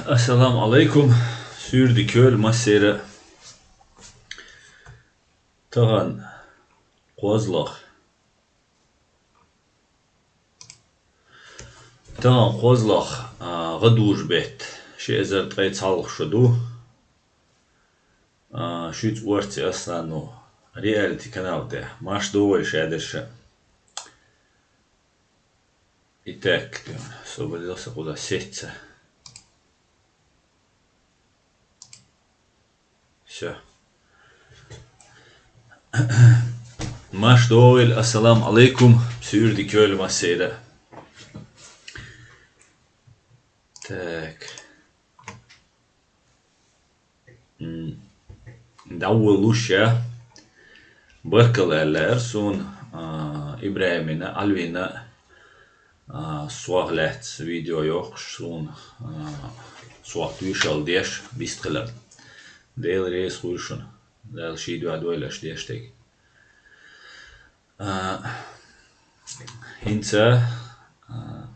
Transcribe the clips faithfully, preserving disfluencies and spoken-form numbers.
Ассаламу Ӏалайкум, суьйре дика йойла массеран. Тахана кхозлагӀа. Тахана кхозлагӀа, а, гӀадужу бетта, ши эзар ткъе цхьалгӀа шо ду. А, шуьца Орци Аслан ву, реалити канал тӀа. Марша догӀийла шадерша. Итак, освободился куда? Сетца. Всё. Марша догӀийла, ассаламу Ӏалайкум, суьйре дика йойла массеран. Так. М, дӀаволалуш я. Баркалла аьлла лаьара суна, а, ИбрахӀимна, Ӏалвина, а, сох лаьцна видео йохкуш суна, а, сох тоьшалла деш, вистхилар. Дела реза хуьлда шуна. Дала ший дуьхьа дойла аша деш дерг. А, хӀинца, а,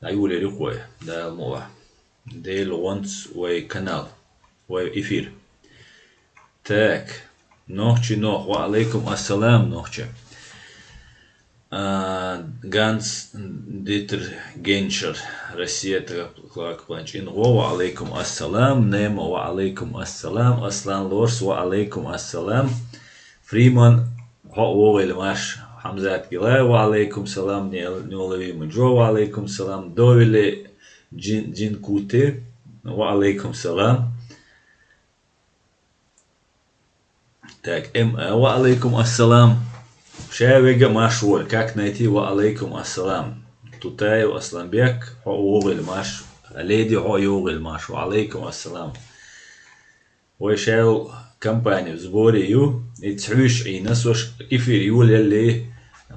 дӀайолаелира вай, Дала мукъ лахь. Дела гӀонца вай канал, вай эфир. Так, нохчий нох, ва Ӏалайкум ассалам, нохчий. А, Ганс Дитер Геншер, Россия, Клакпанч, Ингъо, ва Ӏалайкум ассалам, Немо, ва Ӏалайкум ассалам, Аслан Лорс, ва Ӏалайкум ассалам, Фриман, хьо вогӀийла марша. Хьамзат Гилай, ва Ӏалайкум салам. Нел-, Нелави Муджо, ва Ӏалайкум салам. Довили Джин-, Джинкути, ва Ӏалайкум салам. Так, М А, ва Ӏалайкум ассалам. Ша вега марша волаш, как найти, ва Ӏалайкум ассалам. Тутаев Асланбек, хьо вогӀийла марша. Леди, хьо йогӀийла марша. Ва Ӏалайкум ассалам. Вай шел компани в сборе ю, и цхьуьйш Ӏийна, со ш-, эфир йолаелли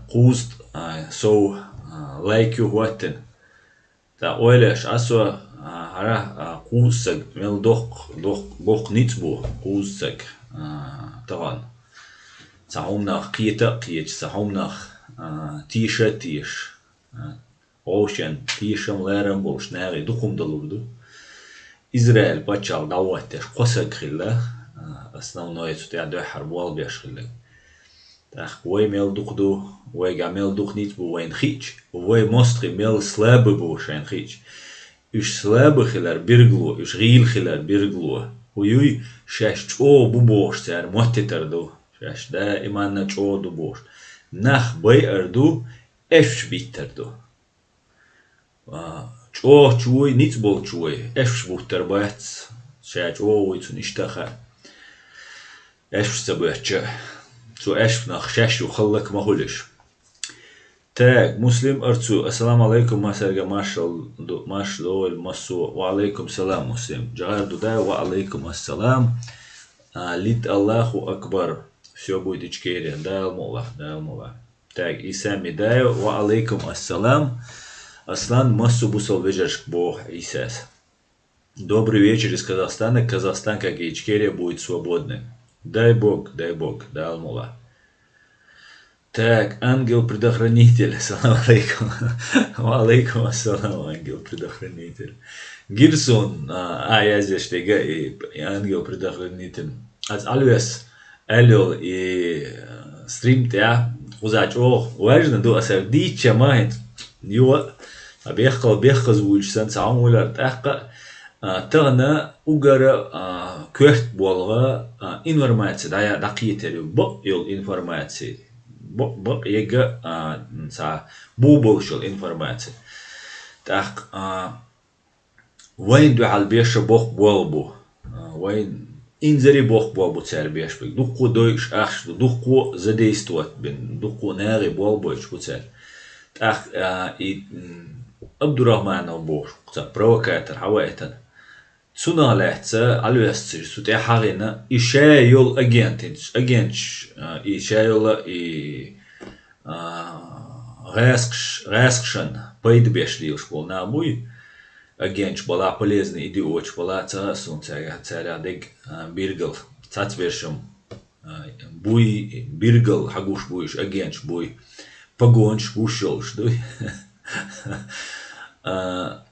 кхузткъа, а, сов, а, лайк ю хӀоттина. ТӀаккха ойла еш Ӏа со, а, хӀара, а, кхузткъа саг, мел доккха, доккха, боккха ницкъ бу кхузткъа саг, а, тахана. Цхьа хӀуманах кхета а кхеташ, цхьа хӀуманах, а, тийша а тийша. А, вовшен, тийшам, лерам болуш нахе дукха хӀума далур ду. Израиль паччахьалкх дӀахӀоттадеш кхо саг хилла, а, основной цу тӀехь дуьххьара болх беш хилла. ТӀаккха вай мел дукха ду, вайгахь мел дукха ницкъ бу вайна хиъча, вай мостагӀий мел слабый бу шайна хиъча. Уьш слабый хилар билгало, уьш гӀийла хилар билгало. ХӀун юй, шаьш чӀогӀа бу бохуш цара моттийтар ду. Шаьш даиманна чӀогӀа ду бохуш. Нах байар ду, эшпаш биттар ду. А, чӀогӀачу вуй, ницкъ болчу вуй, эшпаш буттар бац, ша чӀогӀа вуй цунна иштта а хаьа. Эшпаш ца боьттича, цу эшпанах шаьш юха хӀаллак ма хуьлуш. Так, Муслим Арцу, ассаламу Ӏалайкум, массаьрга маршалла ду, марша догӀийла массо а. Ва Ӏалайкум салам, Муслим. Жагар ду дай, ва Ӏалайкум ассалам. А, лит Аллаху акбар. Всё будет Ичкерия. Дала мукъ лахь, Дала мукъ лахь. Так, Иса Медаев, ва Ӏалайкум ассалам. Аслан, массо а бусалба вежаршка боху Исас. Добрый вечер из Казахстана. Казахстан, как и Ичкерия, будет свободным. Дай Бог, дай Бог, Дала мукъ лахь. Так, ангел-предохранитель, ассаламу Ӏалайкум. Ва Ӏалайкум ассалам, ангел-предохранитель. Гирсон, а, а, яздеш дега и, и ангел-предохранитель. Аз Ӏалвес аьлла йолу и, э, стрим тӀехь кхуза чӀогӀа важна ду аса дийчча ма хӀинца. Йо, а бехкал бехказа вуьйлуш санна, цхьа хьуна вуьйлар тӀаккха, а, тахана угара, а, коьрта болгӀа, а, информаци дӀа-, дӀакхетар ю. Бакъ йолу информаци. Бакъ, бакъ ега, а, цхьа бу болуш йолу информаци. ТӀаккха, а, Вайн дуьхьал беша боккха болх бу. А, вайн инзаре боккха болх бу цара беш берг. Дуккхо дойуш ахча ду, дуккхо задействовать бина, дуккхо нахе болх бойтуш бу цара. ТӀаккха, а, и, м, Абдурахманов бохуш, цхьа провокатор, хьаваийтина. Цунах лаьцна Ӏалвесташ цу тӀе хьахийна, и ша йолу агент, агенташ, а, и ша йолу, и а, гӀаскхаш-, гӀаскхашан пайда беш лелаш болу нах буй, агенташ бала, полезный идиоташ бала, ца хаьа суна цаьргахь, цаьргахь дерг, а, биргал, цацбершам, а, буй, биргал хьагуш буй уьш, агенташ буй, погонаш гуш йолуш дуй. А,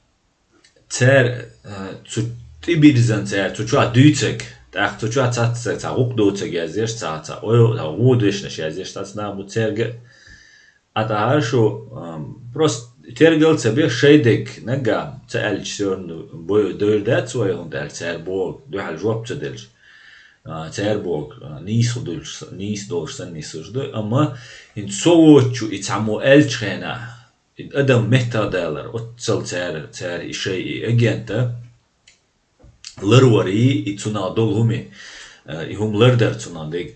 цара, а, цу тӀебирзина цара, цу чохь дуьйцург, тӀаккха цу чохь цхьацца цхьа гӀуллакх доцург язъеш, цхьа, цхьа ойла, цхьа вон дешнаш язъеш, цхьацца нах бу цаьрга а тӀаьхьа шу, ам, просто тергал ца беш шайн дерг, нагахь ца аьлча, всё равно бой дойр дац вай, хӀунда аьлча цара бохург, дуьхьал жоп ца делча, а, цара бохург, а, нийса долуш, нийса долуш санна нисуш ду, амма хӀинца со воцучу и цхьаммо аьллачу хенахь, и адам меттах далар, оццал цара, цара и шайн и агента ларварий, и цунах долу хӀума, а, и хӀума лардар цунах дерг.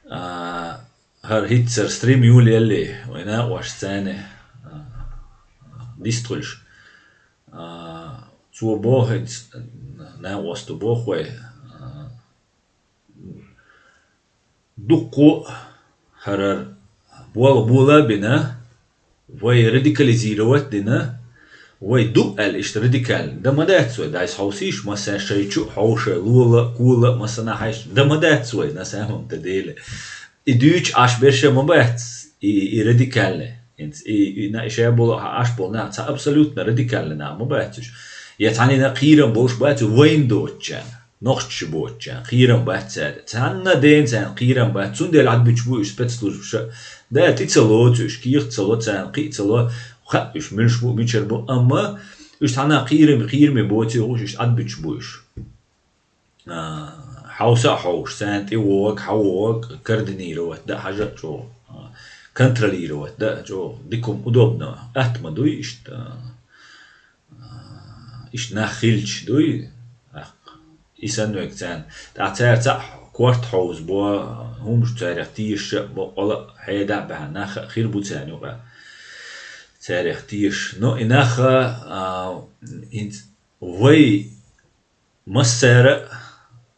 А, хӀара хӀинцца стрим ю леллий, вайн накъост царна, а, дистхуьлуш. А, цо боху хӀинца, накъосто боху вай, а, дуккха хӀара болх бола а бина, вай радикализировать а дина, вай ду аьлла иштта радикально. Дан ма дац вай, дайса хьовсийша, массаьрша шайн чу а хьовша, лола а, кола а, массанхьа хьаьжча, дан ма дац вай, на самом-то деле. И дуьйцуш Ӏаш берш а ма бац, и, и радикальный. ХӀинца и, и, на, и ша болу, Ӏаш болу нах, цхьа абсолютно радикальный нах ма бац уьш. Я цхьанна кхерам болуш бац вайна доцучарна, нохчаша боцучарна, кхерам бац цаьрга. Цхьанна дена царна кхерам бац, цундела Ӏадбуьтуш бу уьш спецслужбаша. Да, тӀе ца лоцу уьш, кехат ца ло царна, кхин а ца ло, хаьа уьш муьлш бу, мичара бу, амма уьш цхьанна кхераме, кхераме боций хууш, уьш Ӏадбуьтуш бу уьш. А, хьовса а хьовша, царна тӀе вогӀу, хьан вогӀу, координировать дан а хьажа чӀогӀа, а, контролировать дан а чӀогӀа, дика хӀума, удобно атта ма дуй иштта, а, иштта нах хилча дуй, тӀаккха и санна верг царна. ТӀаккха цара цхьаъ корта хьовзабо, хӀумаш царех тешаш а бо, къола а хьеда а баьхьна, нах а хир бу царна юкъа. Царех тешаш. Но и нах а, а, хӀинца вай массара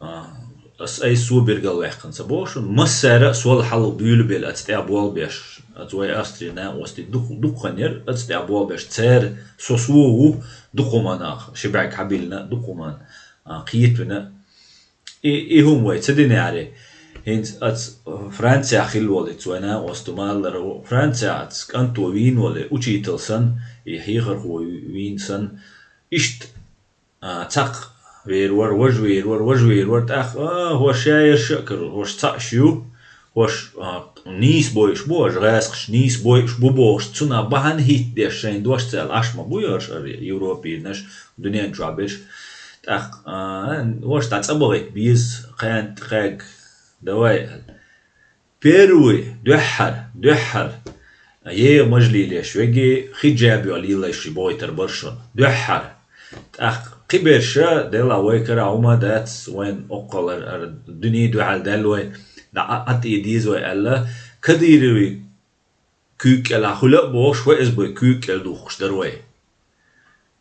а, а, ас айса со биргал ваьккхина ца боху шуна, массара а сол хьалха буьйлабелла аца тӀехь болх беш, аца вай Австрин накъостий дукха, дукха хан яра аца тӀехь болх беш, цара со, со ву дукха хӀуманах, ши бӀаьрг хьабиллина дукха хӀуманна, а, кхетавина. И, и хӀума вай ца динехьара, хӀинца аца Францехь хилла волу, ица вай накъосто ма-аллара, Францехь аца кӀанто вийна волу, учитель санна, и хьехархо вийна санна, иштта а, цхьаккха вер вара, важа вер вара, важа вер вара, тӀаккха, а, хӀорш шаерш а каро, хӀорш цхьаъш ю, хӀорш, а, нийса бойуш бу, хӀорш гӀазкхаш нийса бойуш бу бохуш, цунах бахьана хӀиттадеш шайн дош ца аьлла, Ӏаш ма бу хӀорш ара Европернаш, дуьнен чохь берш. ТӀаккха, а, хӀорш дӀа цӀа бахийта беза, кхаьнна тӀе кхаьгга, давай аьлла. Первый, дуьххьара, дуьххьара, еха мажа лелош верг, хиджаб йолу лелош бохуьйтур бара шуна. Дуьххьара. ТӀаккха кхиберша, делахь вай кара хӀума дац, вайн оккхалара, ара дуьне дуьхьал даьлла вай, дӀа а, а тӀе деза вай аьлла, Кадыровн куьйга кӀелахь хуьла а бохуш, вай иза бай куьйга кӀел духкуш дара вай.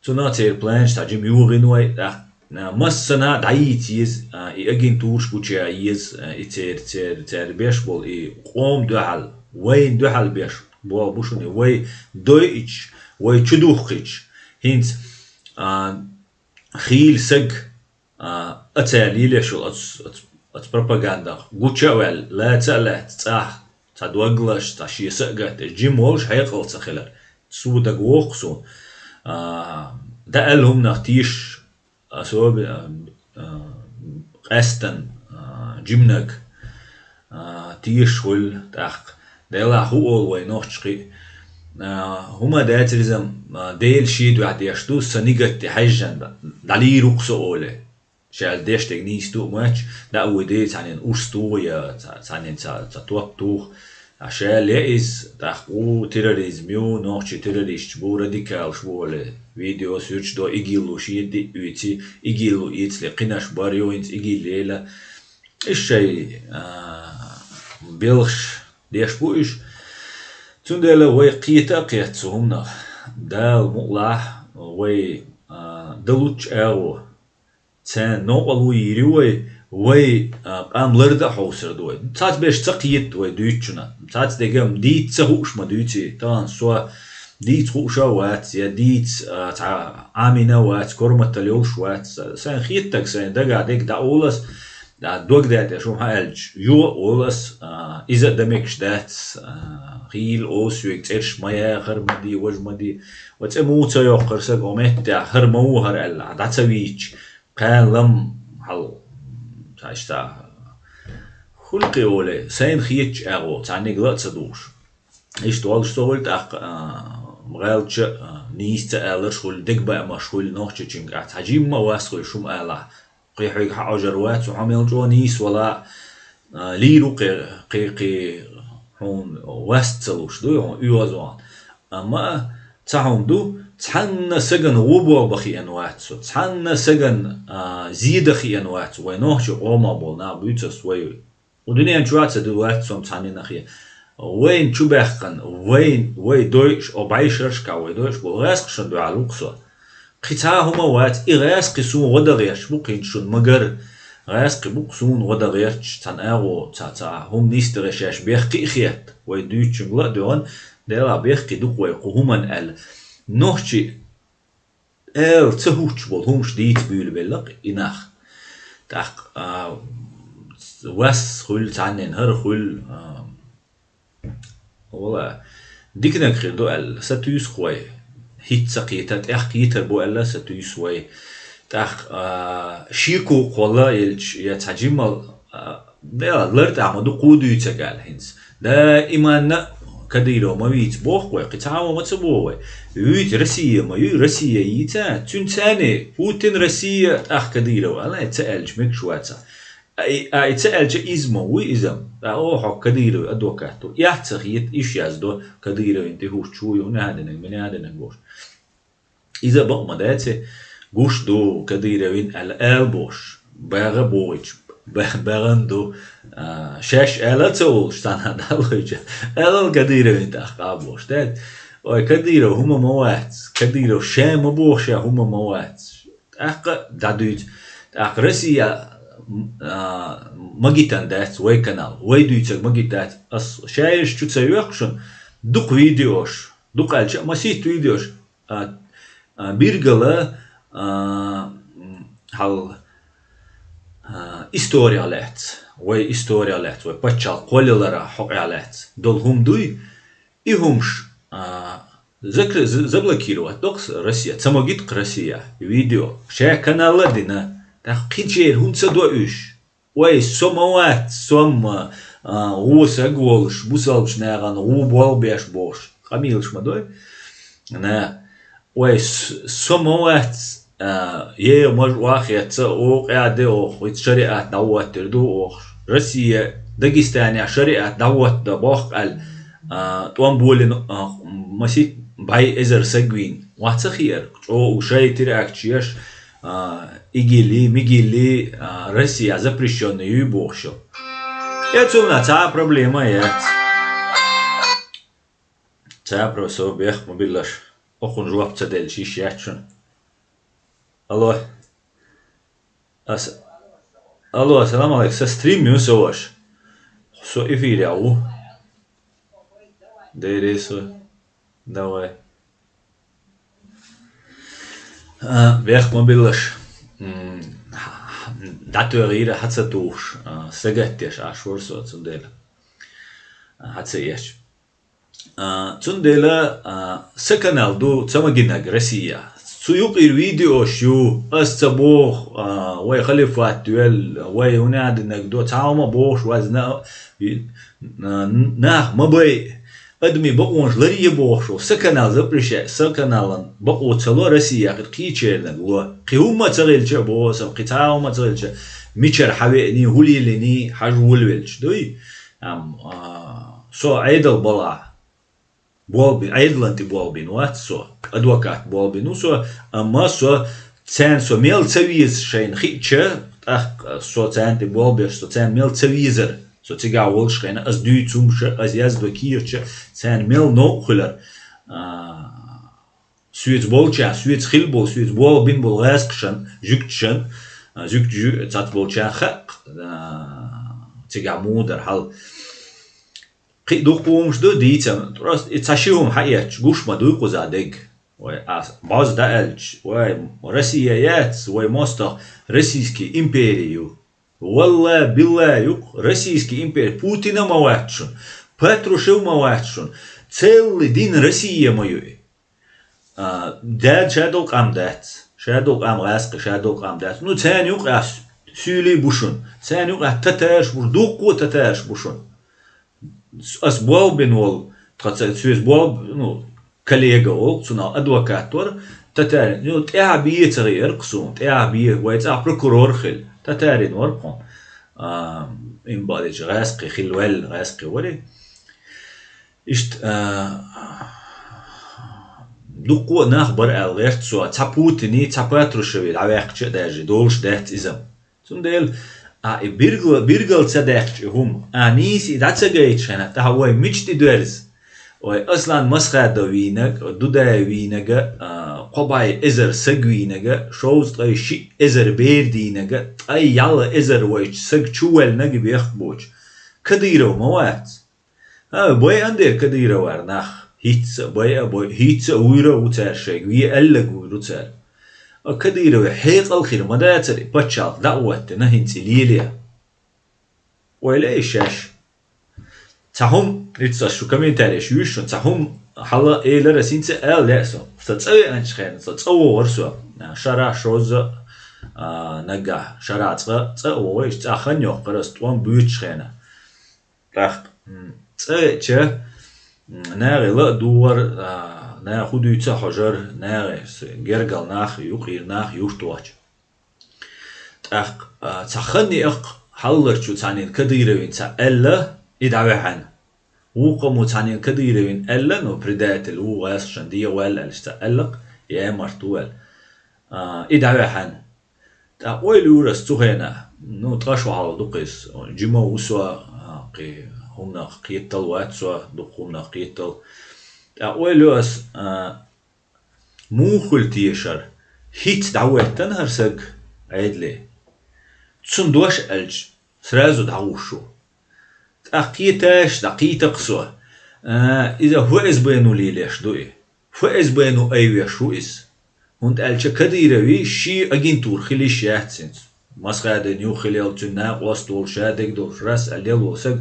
Цунах церан планаш цхьа жима юхийна вай, тӀаккха, а, массанхьа дӀайийца еза, а, и агентураш гучуян еза, а, и церан, церан, церан беш болу, и къоман дуьхьал, вайна дуьхьал беш болу бу шуна, и вай дойъучу, вай чудухкуьйтуш, хӀинца, а, хийла саг, а, а цара лелош йолу оцу, оцу, оцу пропагандах гуча а ваьлла, лаца а лаьцна, цӀахь цхьа доглаш, цхьа шен са а гатдеш, жима волуш хьекъал ца хилар. Цо дага воккху суна. А, дан аьлла хӀуманах тешаш, особенно, а, а, къаьстина, а, жиманиг, а, тешаш хуьлу тӀаккха. Делахь хӀун олу вай нохчаша кхин а? А, хӀума дацариза, а, Дела шен дуьхьа деш ду, сан нигат тӀе хьаьжжина, дӀалийр ву-кх со олий. Ша деш дерг нийса ду а моьттуш, дӀа а вуй де, цхьаннен урс туху я ца-, цхьаннен ца, ца топ туху. А ша ле иза, тӀаккха ву терроризм ю, нохчий террористаш бу, радикалаш бу олий, видео суьрташ до, ИГИЛ-ло шен диъ уьйци, ИГИЛ-ло эцале кхинаш бар ю, хӀинца ИГИЛ лела. Иштта шайн, а, белхаш деш бу уьш. Цундела вай кхета а кхетта цу хӀуманах. Дала мукъалахь вай, а, дан луччу агӀо. Царна новкъарло йийр ю вай, вай, а, къам ларда а хьовсур ду вай. Цхьацца берш ца кхета вай дуьйцучунах. Цхьацца дерг-м дийца ца хууш ма дуьйций. Тахана со дийца хууш а вац, я дийца, а, цхьа Ӏамийна а вац, корматалла йолуш а вац. Сайн хетарг, сайн дагахь дерг дӀаолу ас, а, дог даьтта шуна хьан аьлча, юха а олу ас, а, иза а дан мегаш дац, а, Хийла осуьйга цӀераш ма яхар ма ди, важа ма ди. Ва цӀе муха ца йоккхар сага о меттехь, хӀара ма ву хӀара аьлла, дӀа ца вийча, кхаьллам хьал, цхьа иштта, хуьлу кхин оле, сайна хетачу агӀо, цхьанниг ла а ца духуш. Иштта волуш со хуьлу тӀаккха, а, гӀаьлча, а, нийса ца аларш хуьлу, дегабаамаш хуьлу нохчичуьнга, ахь цхьа жимма а вас хуьлу шума алахь. Кхин хьоьга хьан Ӏожар вац, хьо мел чӀогӀа нийса вала, а, лийр ву кхин, кхин, кхин хьуна вас ца луш, дуй хьуна оьгӀазвахана. Амма цхьа хӀума ду, цхьанна сагана гӀо бохба хиъна вац со, цхьанна сагана, а, зе дан хиъна вац, вай нохчи къомах болу нах буьйцу ас вай. Кху дуьнен чохь а ца ду вац со цхьаннахе. Вайна чу баьккхина, вайн, вай дойуш, о бӀешерашка вай дойуш болу гӀаьскхашна дуьхьал ву-кх со. Кхин цхьа а хӀума вац, и гӀаьскхи суна гӀо дан гӀерташ бу кхин шуна, магар гӀаьскхи бу-кх суна гӀо дан гӀерташ, цхьана агӀо, цхьа, цхьа хӀума нисдара шаьш бехке а хетта, вай дуьйцучуьнга ла а доьгӀна, Делахь бехке ду-кх вай кху хӀуманна аьлла. Нохчи ала ца хӀуттуш болу хӀумаш дийца буьйлабелла-кх и нах. ТӀаккха, а, вас хуьлу цхьаннен, хӀара хуьлу, а, вала, диканиг хир ду аьлла, сатуьйсу-кх вай. ХӀинца ца кхета, тӀех кхетар бу аьлла, сатуьйсу вай. ТӀаккха, а, шеко кхолла елча, я цхьа жиммал, а, Дела, лар тӀехь ма ду кху дуьйцург аьлла хӀинца. Даиманна а Кадыров ма вийца боху вай, кхин цхьа а ма ца боху вай. Вуьйцу Россия ма ю, Россия йийца, цуьнан царний Путин Россия, тӀаккха Кадыров, ала ца аьлча мегаш вацахь. А и, а и ца аьлча иза ма вуй иза. Ткъа оха хьо Кадыровн адвокат ду. Эхь ца хета, иш яздо, Кадыровн тӀе хӀуттуш ву, хӀун а динарг, мила а динарг бохуш. Иза бакъ ма дац, гуш ду Кадыровн аьлла ала бохуш, багӀа бохуьйтуш, ба-, багӀана ду, а, шаьш ала а ца волуш, цхьанхьа далойтуш, ала Кадыровн тӀаккха а бохуш, дац? Ой, Кадыров хӀума ма вац, Кадыров ша ма боху ша хӀума ма вац. ТӀаккха дӀадуьйцу. ТӀаккха Россия, а, магитан дац вай канал, вай дуьйцург магит дац. Ас шаерш чу ца йоьккху шуна, дукха видеош, дукха аьлча а масийтта видеош, а, а, биргала, а, м, хьал, а, история лаьцна, вай история лаьцна, вай пачхьалкх кхоллалара хьокъехь лаьцна долу хӀума дуй, и хӀумаш, а, закры-, з-, заблокировать доккху Россия, ца магитта-кх Россия, видео, шаьш канал а дина, тӀаккха кхин чуьра хӀунда ца до уьш? Вай, со ма вац, со ма, а, гӀо саг волуш, бусалбачу нахана гӀо болх беш бохуш, къамелаш ма дой. На, вай, с-, со ма вац, а, е маж вахетца, о, къаьде оху, хӀинца шариат дӀахӀоттийр ду оху. Россия, Дагестанехь шариат дӀахӀоттадо боху аьлла, а, тӀом болийна, а, масийтта бӀе эзар саг вийна. Вац а хиар, чӀогӀа шайтира акчеш, а, игили, мигили, а, Россия запрещённый юй бохуш йо. Я цунна цхьа а проблема яц. Цхьа а про-, со бех ма биллаш. Окхунна жоп ца делча йиш яц шуна. Алло. Ас-, алло, ассаламу алейкум. Со стрим ю со ваш. Со эфире ву. Деррис ву. Давай. А, бех ма биллаш. М, дӀатоьхийра хьан ца тухуш, а, сагатдеш Ӏаш вара со, цундела. А, хьан ца эш. А, цундела, а, сан канал ду ца магинарг Россия. Цу юкъера видеош ю, ас ца боху, а, вай халифат доьлла, вай хӀун а динарг до, цхьа хӀума бохуш вазна, а, нах ма бай. Адамийн бакъонаш ларъе бохуш ву, сан канал запрещать, сан каналан бакъо ца ло Россия, кхин кхечернаг ло. Кхин хӀумма ца хилча а боху сан, кхин цхьа а хӀумма ца хилча, мичара хьавеъний, хӀун лелийний, хьажа волавелча дуй. Ам, а, со Ӏедал балахь болх бина, Ӏедалан тӀе болх бина вац со, адвокат болх бина ву со, амма со царна со мел ца веза шайна хиъча, тӀаккха со царна тӀе болх беш, со царна мел ца везара. Со цигахь волуш хенахь, ас дуьйцу хӀумаш, ас яздо кехаташ, царна мел новкъа хуьлура. А, соьца болчарна, соьца хилла болу, соьца болх бина болу гӀаьскхашна, жуьгташна, а, жуьгтий цхьацца болчарна хаьа, а, цигахь муха дара хьал. Кхин а дуккха хӀумаш ду дийцина, просто и цхьа ши хӀума хьаэцча, гуш ма дуй кхузахь дерг. Вай, ас бӀозза дӀа аьлча, вай, Россия яц, вай мостагӀа российский импери ю. Валла, билла, юкъ, российский импери, Путина ма вац шуна. Патрушев ма вац шуна. Целый дин Россия ма ю и. А, дада шадолу къам дац. Шадолу къам гӀаьскхи, шадолу къам дац. Ну, царна юкъа ас суьйлий бу шуна. Царна юкъа татараш бу, дуккха а татараш бу шуна. Ас болх бина волу, тхан ца, соьца болх, ну, коллега волу, цунах адвокат вара, татарин, ну, тӀаьхьа бе ца гӀиира кху суна, тӀаьхьа бе, вай цӀахь прокурор хила, татарин вара кху. А, им бахьа дечу гӀаьскхи хила ваьлла, гӀаьскхи вари. Иштта, а, дуккха а нах бара аьлла гӀерта со, цхьа Путиний, цхьа Патрушевий дӀаваьккхича а даьржий, долуш дац иза. Цундела, а, и биргала, биргала ца даьккхича и хӀума, а, нийса и дӀа ца гайташ хенахь, тӀаьхьа вай мича тӀедоьрзу? Вай Аслан Масхадов вийнаг, Дудаев вийнага, а, кхо бӀе эзар саг вийнага, шовзткъе шиъ эзар бер дийнага, ткъе ялх эзар вайчу саг чу ваьллинаг бехк боцуш. Кадыров ма вац. А, байъан дера Кадыровера нах, хӀинцца а байъа а бой, хӀинцца а вуьйр а ву цара шайга, вен аьлларг вуьйр ву цара. А Кадырове хьекъал хир ма дацара и пачхьалкх дӀа а хӀоттина, хӀинца и леле. Ойла и шаьш. Цхьа хӀума, ицца шу комментареш юьйш шуна, цхьа хӀума хьала элира, ас хӀинца а ала лаьа со. Сан цӀа веанчу хенахь, сан цӀа вогӀура со. Шарахь шозза, а, наггахь, шарахь цкъа, цӀа а вогӀуш, цӀа хан йоккхура ас тӀом буьйцучу хенахь. ТӀаккха, м, цӀа веача, м, нахе ла а догӀура, а, наха хӀун дуьйцу а хьожура, нахе с-, гергара нах, юкъара нах юьртахь. ТӀаккха, а, цхьа хан йоккху хьалхарчо цхьаннена Кадыровна цхьаъ аьлла, и дӀаваьхьна. Вукхамо цхьаннена Кадыровна аьлла, ну, предатель ву, гӀаскхашна дегӀан ваьлла аьлча цхьаъ аьлла-кх, я март ву аьлла. А, и дӀаваьхьна. ТӀаккха ойла йора ас цу хенахь, ну, ткъа шо хьалха ду-кх иза, жима ву со, а, кхин хӀуманах кхетал вац со, дукха хӀуманах кхетал. ТӀаккха ойла йо ас, а, муха хуьлу теша хӀара, хӀинцца дӀахӀоьттина хӀара саг Ӏедале. Цунна дош аьлча, сразу дӀагӀуш ву. ТӀаккха кхеташ, дӀакхета-кх со. А, иза ФСБ-но лелош ду и. ФСБ-но айвеш ву иза. ХӀунда аьлча Кадыровн шен агентура хила йиш яц хӀинца. Масхадовн юха хила йолу, цуьнан накъост волуш, ша дерг долуш, Рас аьлла лелла волу саг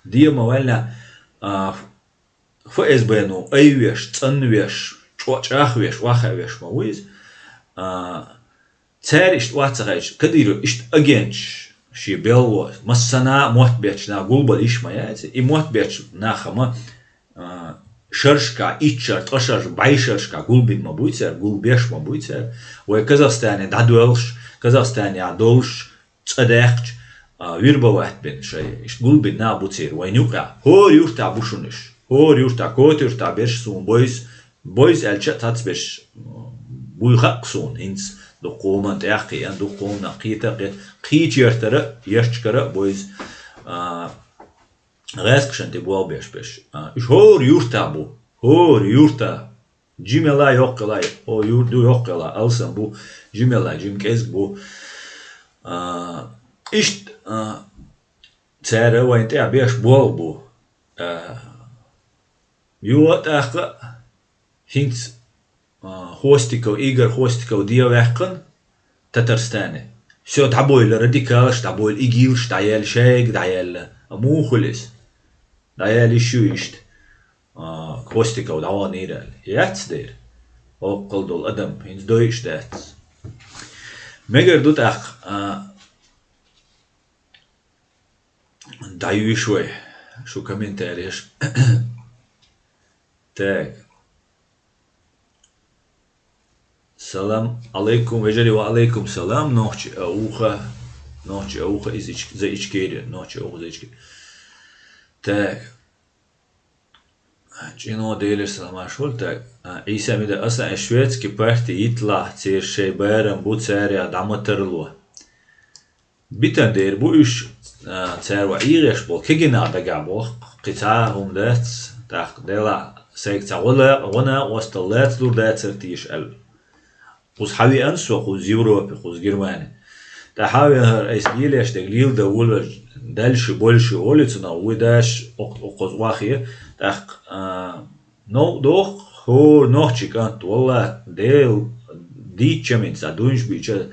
дегӀан ма ваьлла, а, ФСБ-но айвеш, цӀанвеш, чӀо-, чӀагӀвеш, охьахаавеш ма ву иза. А, цара иштта охьа ца хаьттича, Кадыров иштта агенташ шен белхало, массанхьа а мотт бетташ нах гулбала йиш ма яц. И мотт бетташ нах ма, а, шаршкахь, итт шар, ткъа шарш, бӀе шаршкахь гулбина ма буй цара, гулбеш ма буй цара. Вай Казахстане дӀадоьлхуш, Казахстанехь долуш, цӀа даьккхича, а, вербовать бина шайн, иштта гулбина нах бу церан вайна юкъахь. ХӀора юьртахь бу шуна уьш. ХӀора юьртахь, Кота-Юьртахь берш суна бойза, бойза аьлча а цхьацца берш, м, буй хаьа-кх суна хӀинца. Дукха хӀуманна тӀаьхьа кхиъна, дукха хӀуманах кхета а кхета, кхечу яртара а, ярташкара а бойза, а, гӀаскхашна тӀе болх беш берш. А, уьш хӀора юьртахь бу, хӀора юьртахь. Жимела йоккхула, о, ю-, ду йоккхула, алсам бу, жимела, жима кӀезиг бу. А, иштта, а, цара вайна тӀехь беш болх бу. А, юха а тӀаккха хӀинца, а, Хвостиков, Игорь Хвостиков дегӀан ваьккхина Татарстане. Всё, дӀабойла радикалаш, дӀабойла игилаш, дӀаяьлла шайга, дӀаяьлла. А муха хуьлу иза? ДӀаяьлла йиш ю иштта. А, Хвостиков дӀаваханера аьлла. Яц дера. Оккхал долу адам, хӀинца дойуш дац. Мегар ду тӀаккха, а, дӀаюьйш вай, шу комментареш. Так. Салам алейкум, вежарий, ва алейкум салам, нохчи а уха, нохчи а уха из Ич-, за Ичкери, нохчи а уха за Ичкери. Так. ЧӀино Делера саламаш хуьлда. А, Ӏийса Мида, аса шведский парти йитлахь, церан шайн барам бу, царех дӀа ма тарло. Битан дер бу уьш, а, цара ва Ӏийгъеш болу кегина дагахь боху, кхин цхьа а хӀума дац, тӀаккха делахь сайга цхьа гӀо-, гӀо-накъосталла лаца лур дацара теша аьлла. Кхуза хьан веана со, кхуза Европе, кхуза Германе. ТӀаккха хьан веана хӀара айса лелеш дерг лела дан волавелча, дальше, больше олу цунах вуй даш, окх-, окхуза охьахе, тӀаккха, а, новкъа доху, хӀора нохчи кӀант, валлахӀи, Дела дийцча минца, дуьйнаш бийча,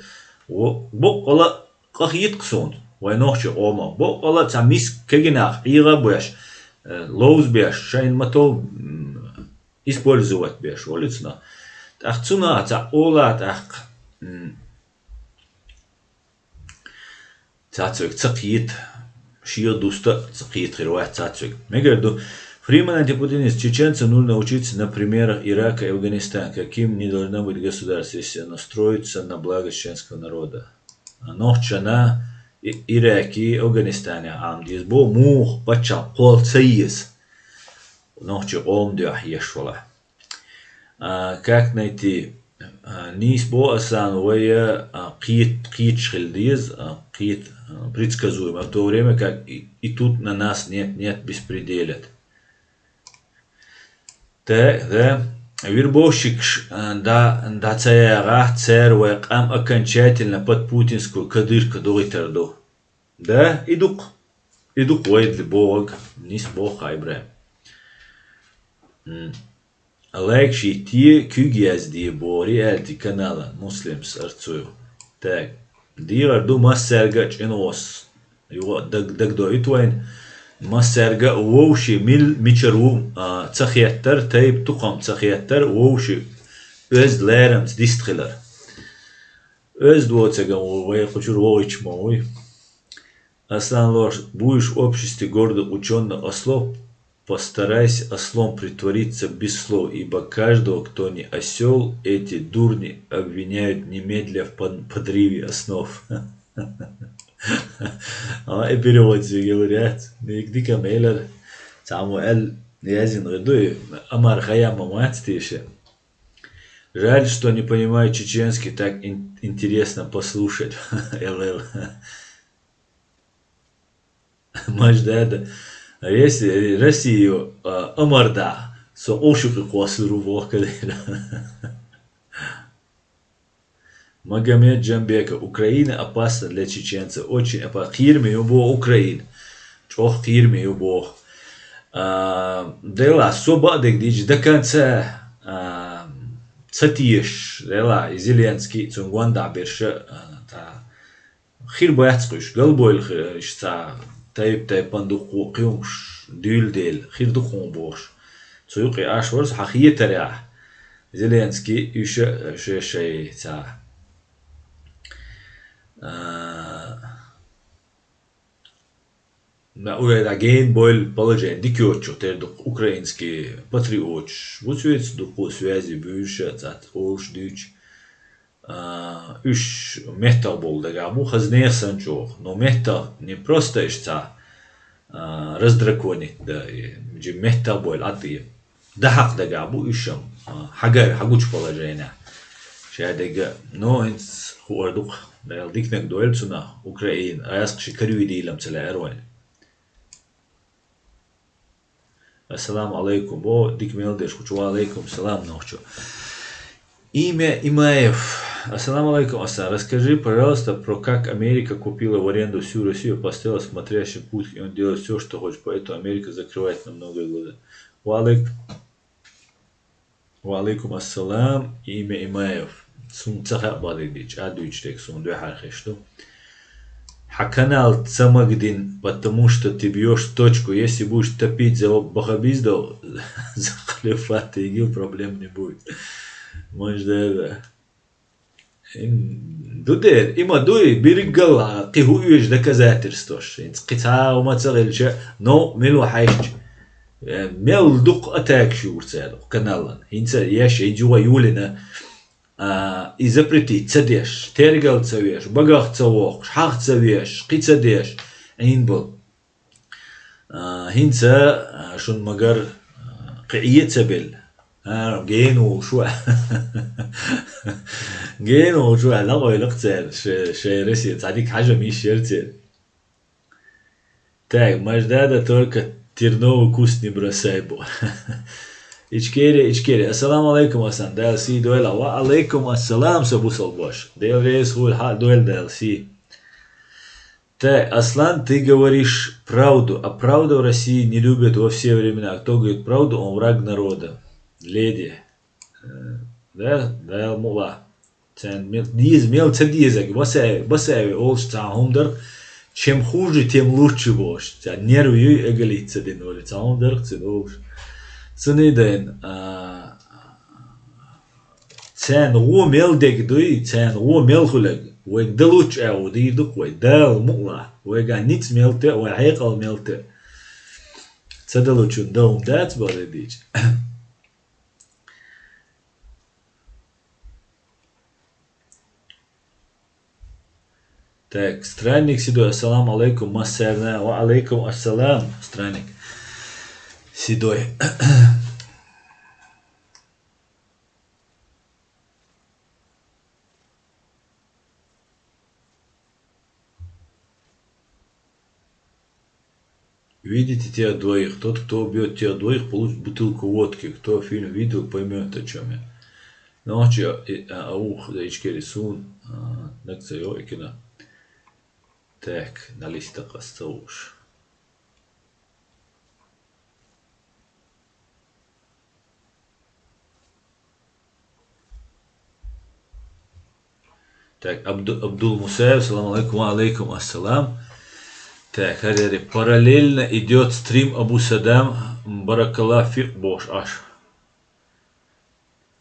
во-, боккъала а къахийта-кх суна, вайн нохчийн къоман, боккъала а цхьа миска кегинах ӀийгӀа а беш, э, ловзабеш, шайна ма тов, м, использовать беш волу цунах. ТӀаккха цунах цхьаъ ола тӀаккха, м, цхьацца вайга ца кхета, шех дуста а ца кхета хир вац цхьацца вайга. Мегар ду, Фриман антипутинист: чеченцам нужно учиться на примерах Ирака и Афганистана, каким не должно быть государство, если оно строится на благо чеченского народа. Нохчашна И-, Ираке, Афганистане Ӏамадеза бо, муха паччахь кхолла ца еза. Нохчийн къоман дуьхьа еш вала. А, как найти, а, нийса боху ас санна, вай, а, кхет-, кхеташ хила деза, а, кхет-, а, предсказуемо, в то время как и, и тут на нас нет, нет беспределят. Та, та, вербовщикаш, а, да, да ца ягӀахь, цара вай къам окончательно под путинскую кадырку догӀуьйтур ду. Да, и дукха. И дукха вайдали бохург, нийса боху хьан, Ибрахим. М. Лайк шийтте, куьг язде бохури аьлла каналан, Муслимс Арцуев. Так, дехар ду массаьрга а чӀен гӀос. Юха даг-, дагадоуьйту вайна. Массаьрга а вовши мил-, мичара ву, а, ца хеттар, тайп-тукхам ца хеттар, вовши оьзда ларамца дист хилар. Оьзда воцург вай кху чуьра вогӀуьйтуш ма вуй. Аслан Лош: будешь в обществе гордых учёных ослов, постарайся ослом притвориться без слов, ибо каждого, кто не осёл, эти дурни обвиняют немедля в пон-, подрыве основ. А, и перевод зе гелуряц. Ник дика мейлар. Цхьаммо аьл язйина гӀир ду, и амар хая ма вац теша. Жаль, что не понимаю чеченский, так ин-, интересно послушать. Л Л. Маждада. Если Россию, а, амар да, со ошибки косуру вохкадера. Магомед Джамбека: Украина опасна для чеченцев. Очень опасна. Кхераме ю боху Украина. ЧӀогӀа кхераме ю боху. А, делахь, со бакъдерг дийча, до конца, а, ца тешаш, делахь, и Зеленский, цуьнан гондахь берш, а, та, хир бац-кх уьш, галбевлла хи-, уьш цхьа тайп-тайпана дуккха кхин хӀумаш дуьйладелла, хир ду-кх хьуна бохуш. Цу юкъе Ӏаш вара со хьан хетарехь, Зеленский, уьш а шен-шайн цхьа, а, ма уьллехь гена бевлла положение дика йоцучух тера ду-кх украинский патриоташ. Ву цуьнца дуккха связи буьйш а, цхьацца олуш дуьйцуш. А, уьш меттах болу дагахь бу, хаза нехан санна чӀогӀа. Но меттах не просто уьш цхьа, а, раздраконить да, и, жи меттах бевлла Ӏад и. Дахьакх дагахь бу уьш-м, а, хьагар, хьагучу положенехь. Шадерг а, но хӀинца хуур ду-кх, Дала диканиг дойла цунах, Украина, аскъа ши каруьйдийла-м ца лаьара вайн. Ассаламу алайкум. Бо, дика мел деш кхучу. Ва алайкум салам, нохчо. Имя Имаев. Ассаламу алайкум, Асан. Расскажи, пожалуйста, про как Америка купила в аренду всю Россию, поставила смотрящим Путин, и он делает все, что хочет, поэтому Америка закрывает на многие годы. Ва алайк-, Ва алайкум ассалам, Имя Имаев. Суна ца хаьа бакъдерг дийча, а дуьйцуш дерг суна дуьхьара хезаш ду. Хьан канал ца магадина, потому что ты бьёшь в точку. Если будешь топить за ваххабизм, за халифат ИГИЛ, проблем не будет. Мажда да. Ин ду дера, и ма дуй, бирггал кхин хӀу оьшу доказательстваш. ХӀинца кхин цхьа а хӀума ца хилча, но мила ву хьаьжча, э, мел дукха атакаш юра цара каналан. ХӀинца еш, хӀинца юха юлина, а, и запретить ца деш, тергал ца веш, багах ца вохуш, хьах ца веш, кхин ца деш, Ӏийна бу. А, хӀинца, а, шун магар, а, кхин Ӏе а ца белла. А, гена волуш ву. Гена волуш ву, дӀакъойлакх цара, ше-, шайн Россия, цхьа дика хьажам йиш яра церан. Так, Маждада только терновый куст не бросай бо. Ичкери, Ичкери. Ассаламу алайкум, Асан. Дала сий дойла. Ва алайкум ассалам, сан бусалба ваша. Дела реза хуьлда хьан а, дойла Дала сий. Так, Аслан, ты говоришь правду, а правда в России не любят во все времена. Кто говорит правду, он враг народа. Леди. Э, да, да, мула. Царна мел-, деза, мел ца дезаг, Басаев, Басаев олуш цхьа хӀума дара, чем хуже, тем лучше бохуш. Цара нервы юй эгалица дина вара, цхьа хӀума дарх ца долуш. Цундела, а, царна гӀо мел дег дуй, царна гӀо мел хуьлаг. Вайга далучу агӀо дийр ду-кх вай, Дала мукъалахь. Вайга ницкъ мел тоьа, вай хьекъал мел тоьа. Ца далучун дан хӀума дац бара дийча. Так, странник Седой, ассаламу алейкум, массарна, ва алейкум ассалам, странник Седой. Видите тех двоих? Тот, кто убьет тех двоих, получит бутылку водки. Кто фильм видел, поймет, о чем я. Нохчи, а, а, а, ух, за ичкери сун, а, нагца йо, и кино. Так, на листа костовуш. Так, Абду-, Абдул Мусаев, салам алейкум, ва алейкум ассалам. Так, хӀара параллельно идёт стрим Абу Садам, баракалла фик бохуш Ӏаш.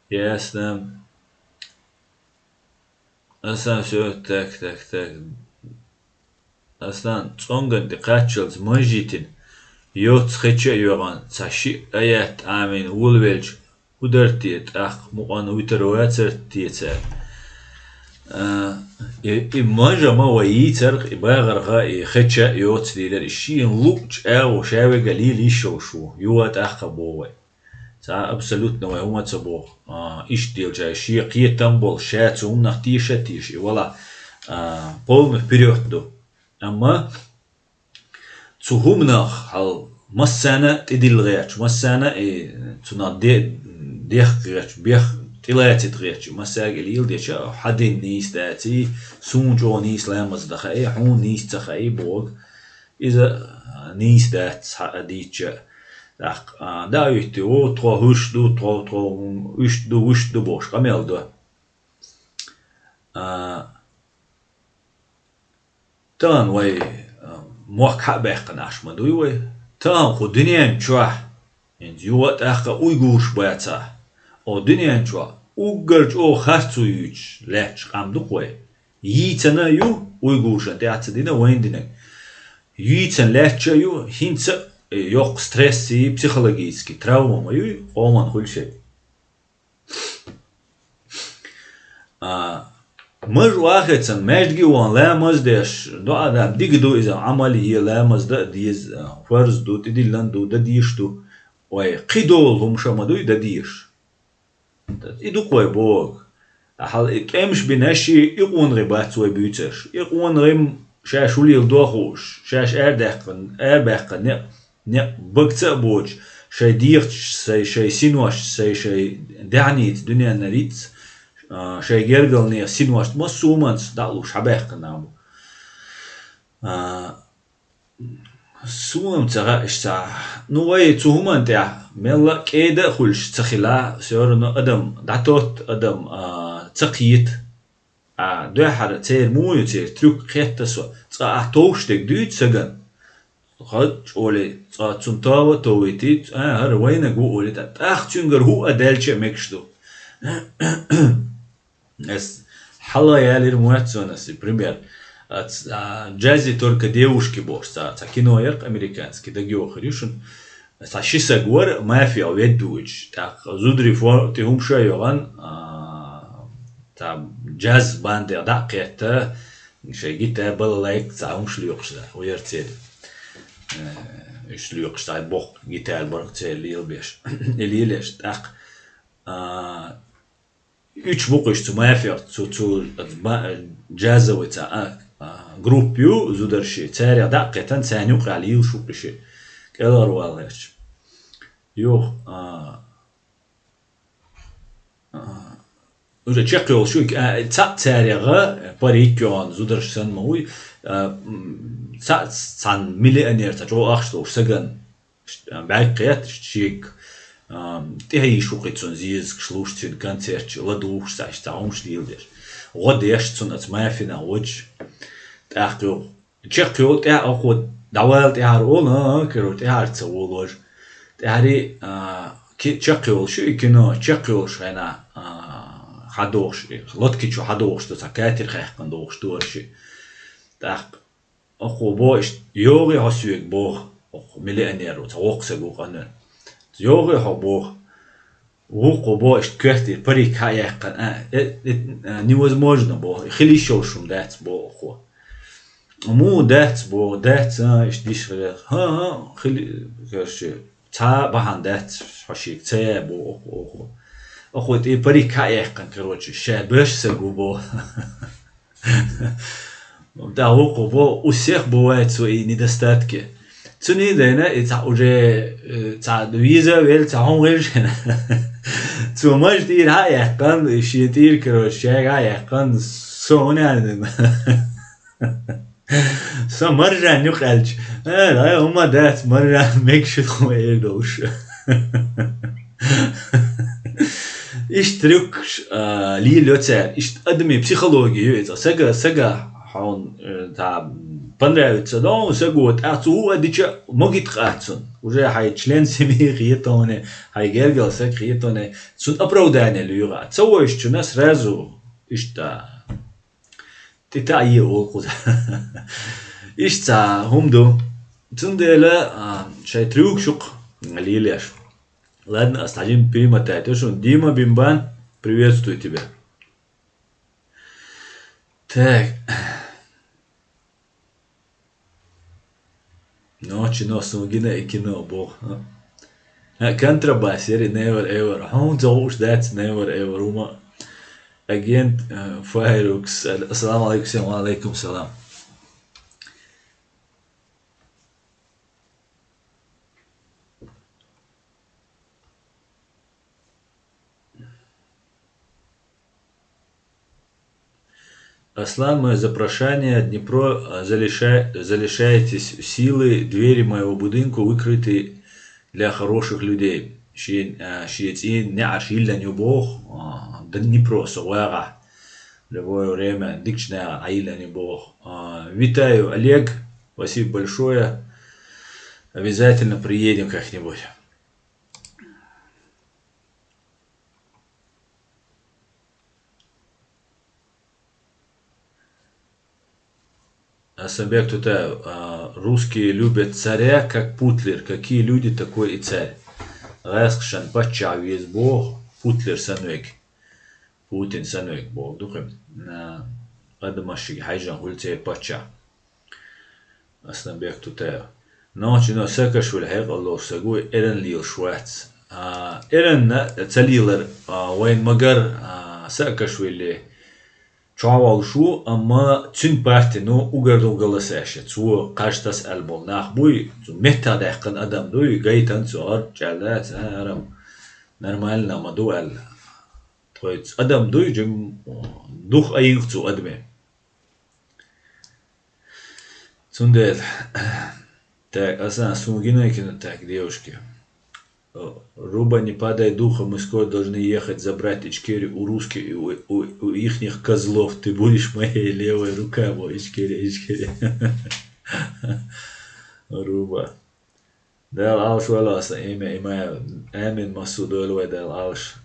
Ясно. Асан всё, так, так, так. Аслан, цӀонган тӀе кхаччалц манжитина, йоццу хеча а йоьгӀан, цхьа шиъ аят Ӏамийна волавелча, хӀун дара те, тӀаккха мукъана вуьтур вацара те цара? А, и, и манжа ма вай йийцарх, и багӀарха, и хеча а йоцу лелар, и шена луъучу агӀо ша вега лийла йиш йолуш ву, юха тӀаккха боху вай. Цхьа абсолютно вай хӀума ца боху. А, иштта делча, шен кхетам болу, ша цу хӀуманах теша а теша, и вала, а, полный вперёд ду. Амма цу хӀуманах хьал массарна а тӀедилла гӀерташ, массарна а и цунах де-, дехка гӀерташ, бех тӀелацита гӀерташ, массаьрга и лела деча, хьан дин нийса даций, суна чӀогӀа нийса ламаз дан хаьий, хьуна нийса ца хаьий боху. Иза, а, нийса дац, хьан а дийцча. ТӀаккха, а, да а витти, о, тхо хӀуьш ду, тхо, тхо, м, уьш ду, вуьш ду бохуш, къамел до. А, тахана вай, а, мохк хьа а баьккхина Ӏаш ма дуй вай. Тахана кху дуьнен чохь, хӀинца юха а тӀаккха уйгураш бацахь, о, дуьнен чохь уггар чӀогӀа харцо юьйцуш лаьтташ къам ду-кх вай. Йийцана а ю, уйгуршна тӀаьхьа ца дина, вайна динарг. Йийцана лаьтташ а ю, хӀинца а, э, йоккха стресс и психологический травма ма юй, къоман хуьлу шайн. А, маж вахецан, маьждиге ван ламаз деш, доӀа дан, дига ду иза, Ӏамал е ламаз дан а деза, фарз ду, тӀедиллан ду, дан дезаш ду. Вай, кхидолу хӀума ша ма дуй дан дезаш. И ду-кх вай боху. Ахьал и тӀемаш бинарш и, и къонахий бац вай буьйцурш. И къонахий шаьш хӀун леладо хууш, шаьш арадаьккхина, арабаьккхина некъ, некъ багца а боцуш, шайн дегӀаца, шайн, шайн синошца, шайн, шайн даьхница, дуьненна рицца, а, шайн гергарнехан синошца массо а хӀуманца дӀа а луш хьабаьккхина нах бу. А, Суна ца хаьа иштта. Ну, вай цу хӀуманна тӀехь мелла а кӀеда а хуьлуш ца хилахь, всё равно адам дӀатотта, адам, а, ца кхета. А, дуьххьара церан муха ю церан трюк кхетта со. Цкъа ахь товш дерг дуьйцу сагана. Хаза чӀоле, цкъа цунна тоба а товийтий, а, хӀара вайнаг ву олий, тӀаккха цуьнгара хӀуъа даьлча а мегаш ду. Ас хьала ялира моьтту суна ас и пример. Ац-, а, «Джази только девушки» бохуш цхьа, цхьа кино яра-кх американский, дагайохур ю шуна. Цхьа ши саг вара мафия ведда вуьйцуш. ТӀаккха зударий фо-, тӀе хӀума ша а йогӀан, а, цхьа джаз бандех дӀа а кхетта, шайн гитар, балалайка, цхьа хӀумаш лоькхуш вара церан. Э, уьш лоькхуш цхьа боккха гитар бара церан лелабеш. И лелаеш, тӀаккха, а, уьш бу-кх уьш цу мафиях, цу, цу, ба-, джазовый цхьа, а, а, группа ю, зударши, царех дӀа а кхетан, царна юкъахь лелаш ву-кх уьш, кӀелхьарвала гӀерташ. Юха, а, а, уже чекхйолуш ю, а, цхьаъ царех парик йогӀан зударш санна ма вуй, а, м, цхьаъ цхьана миллионер, цхьа чӀогӀа ахча долуш сагана бӀаьрг кхетта шега, а, тӀехьа йиш ву-кх и цунна зезагаш луш, цуьнан концертчу ладугӀуш, цхьа иштта хӀумаш леладеш. ГӀо деш цунна оцу мафина водуш. ТӀаккха юха Чекхйолу тӀаьхьа оха дӀавала тӀаьхьара олу, а, а, короче, тӀаьхьара ца волуш. ТӀаьхьара, а, ки-, чекхйолуш ю и кино, чекхйолуш хьайна, а, хьадогӀуш, лодки чу хьадогӀуш ду, цхьа катер хаьккхина догӀуш ду аша. ТӀаккха оха боху иштта, йогӀий хьо соьга боху, оха миллионер ву, цхьа воккха саг ву къанвер. ЙогӀий хьо боху. Вукхо боху, иштта коьртера парик хьа а яьккхина, а, э, э, э, невозможно боху, хила йиш йолуш хӀума дац боху оха. Муха дац боху, дац, а, иштта диш хилар. ХӀан-хӀа, хила, короче, цхьа а бахьана дац, хьо шега ца яй боху оха, оха. Оха тӀе парик хьа а яьккхина, короче, ша боьрша саг ву боху. Да, вукхо бо, у всех бывают свои недостатки. Цуьнан дайна, и цхьа уже, э, цхьа виза а велла, цхьа хӀума хилча. Цо мажа тӀера хьа а яьккхина, и шен тӀера, короче, шайга хьа а яьккхина, со хӀунда аьлла? Со маржан ю аьлча. Э, ай, хӀума дац, маржан мегаш ю тхуна эр долуш. Иштта трюкаш, а, лелайо цара. Иштта адамийн психология ю иза. Сага, сага хьуна, э, та, понравится, но саго тӀаккха цо хӀу а дича, могит къац цунна. Уже хьайн член семьи хетоне, хьайн гергал саг хетоне, цунна оправдание луьйгӀа. Ца войшучунна сразу иштта тӀе таӀе олу кхуза. Иштта цхьа хӀума ду. Цундела, а, шайн трюкаш ю-кх лелош. Ладно, ас хьажим перемотать. Шун Дима Бимбан, приветствую тебя. Так. Ночи но суна гина и кино боху. А, контрабас, яри never ever. Хьуна ца хууш дац never ever. Ума агент, э, Файрукс. Ассаламу алейкум, всем ва алейкум салам. Аслан, моє запрошення, Дніпро, а, залишає, залишаєтесь силы, двері моєго будинку выкриті для хороших людей. Шен, а, шен цӀен неӀарш йиллина ю боху, а, Дніпро со вагӀахь. Любое время дикачу нехан Ӏайиллина ю боху. А, витаю, Олег. Спасибо большое. Обязательно приедем как-нибудь. Асанбек Тутаев, а, русские любят царя, как Путлер. Какие люди, такой и царь. ГӀаскхашан паччахь веза боху, Путлер санна верг. Путин санна верг боху ду-кх. А, адамашка хьаьжжина хуьлу церан паччахь. Асланбек Тутаев. Нохчино Саакашвили хьекъал долуш саг ву, эрна лелаш вац. А, эрна ца лелар, а, вайн магар, а, Саакашвили чохь волуш ву, амма цуьнан партино угар ду голосаш. Цо кхаж таса аьлла болу нах буй, цу меттах даьккхина адам дуй, гайтан цо гӀар чӀаьлла дац, а, арам нормально ма ду аьлла. Тхоьца адам дуй, жим дух айинкъ цу адаме. Цундела, так, аса суна гинойкина, так, девушки. Э, Руба, не падай духом, мы скоро должны ехать забрать Ичкерию у русских и у, у, у ихних козлов. Ты будешь моей левой рукой, во, Ичкерия, Ичкерия. Руба. Дала Ӏалаш вала аса имя Имаев. Амин, массо а дойла вай Дала Ӏалаш.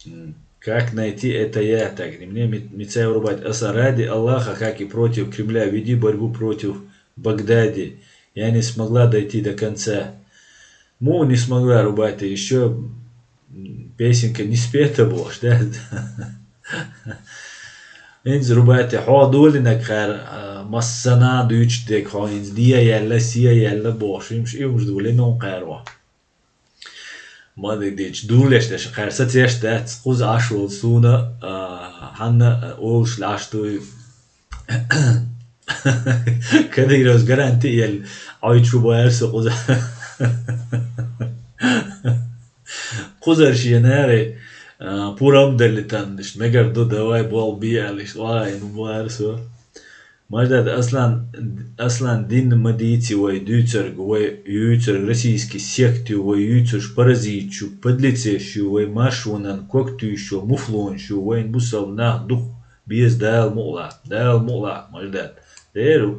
М, как найти это я? Так, не мне, Ми-, Мицаев Рубат. Аса ради Аллаха, как и против Кремля, веди борьбу против Багдади. Я не смогла дойти до конца. Му не смогла, Рубат, ты ещё М, песенка не спета бохуш, да? ХӀинца, Рубати, хьо долинарг кхара, а, массана а дуьйцуш дерг, хьо хӀинца де яьлла, се яьлла бохуш, имш, имш долийна кхара. Ма дерг дийцча, дуллеш деш, кхара сацеш дац, кхуза Ӏаш волу суна, а, хьанна, а, олуш лаьш дуй. Кадыровс гаранти елла, Ӏой чу бара со кхуза. Кхузара шен наре, а, пурам далли таннаш, мегар ду, давай, болх бе аьлла, иштта вай, ну, бара со. Маждад Аслан, Аслан, дин ма дийци вай дуьйцург, вай юьйцург российский сект ю, вай юьйцурш паразиташ ю, подлецаш ю, вай маршонан ког туьйсуш ю, муфлонаш ю, вайн бусалба нах дукха беза Дала мукъалахь, Дала мукъалахь, Маждад. Дера,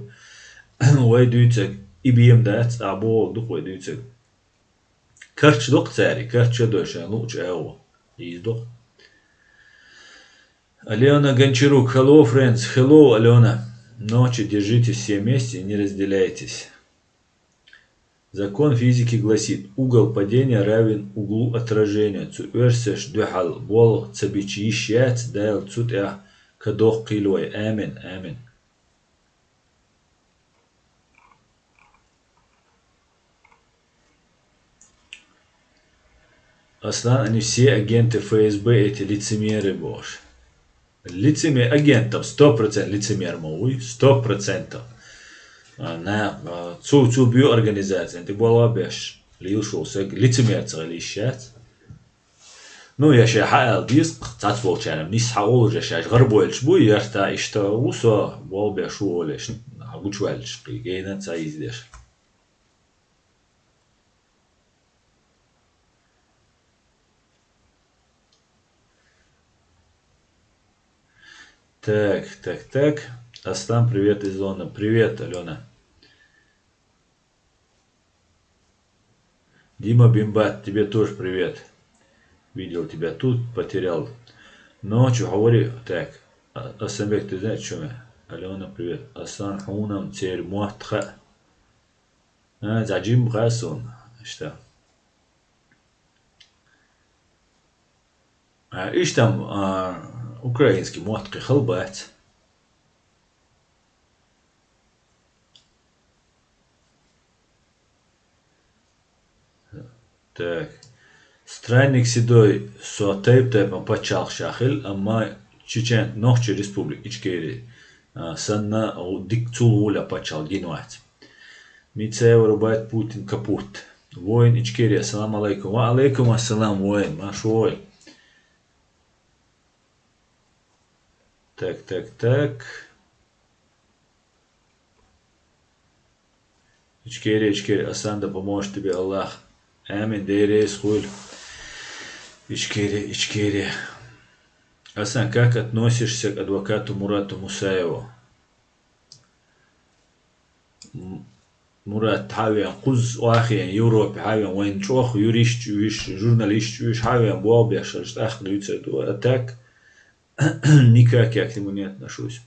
Вай дуьйцург и бен дац, а боху дукха вай дуьйцург. Карча доккху цаьрга, карча а дой шайн луучу агӀо. Иза доккху. Алена Гончарук, hello, friends, hello, Алена. Ночи держитесь все вместе и не разделяйтесь. Закон физики гласит, угол падения равен углу отражения. Цу оьрсашна дуьхьал болх ца бича йиш яц, Дала цу тӀехь кадоккхийла вай. Амин, амин. Аслан, они все агенты ФСБ, эти лицемеры, бохуш. Лицемер, агентов, сто процентов лицемер ма вуй, сто процентов. А, на, а, цу, цу бу организациян тӀе болх беш, лелаш волу саг лицемер ца хила йиш яц. Ну, я шайн хьаала деза, цхьацца волчарна нисса хьаолуш, я шаьш гӀарабойлуш бу, яртан иштта ву со, болх беш ву олуш, хьан гучуваьллаш кхин, гена ца иза деш. Так, так, так. Аслан, привет из Лондона. Привет, Алена. Дима Бимбат, тебе тоже привет. Видел тебя тут, потерял. Ночью говори, так. А, Асанбек, ты знаешь, что я? Алена, привет. Асан, хьуна-м церан мотт хаьа. А, за Джим хаьа суна. Иштта. А, иштта-м, а, украинский мотт кхин хала бац. Так. Странник Седой, со тайп-тайпана пачхьалкх ша хилла, амма Чечен, Нохчийн Республика, Ичкери, а, санна, гӀу-, дика цул гӀоле пачхьалкх гина вац. Мицаева рубает Путин капут. Воин Ичкери, ассаламу алейкум. Ва алейкум ассалам, воин, марша вогӀийла. Так, так, так. Ичкери, Ичкери, Асан, да поможет тебе Аллах. Амин, Дела реза хуьлда. Ичкери, Ичкери. Асан, как относишься к адвокату Мурату Мусаеву? М-, Мурат хьавеана, кхузза охьахиъна, Европе хьавеана, вайн чӀогӀа юристаш уьш, журналисташ уьш хьавеана, болх беш хилча, тӀаккха дуьйцур ду. А так, никак я к нему не отношусь.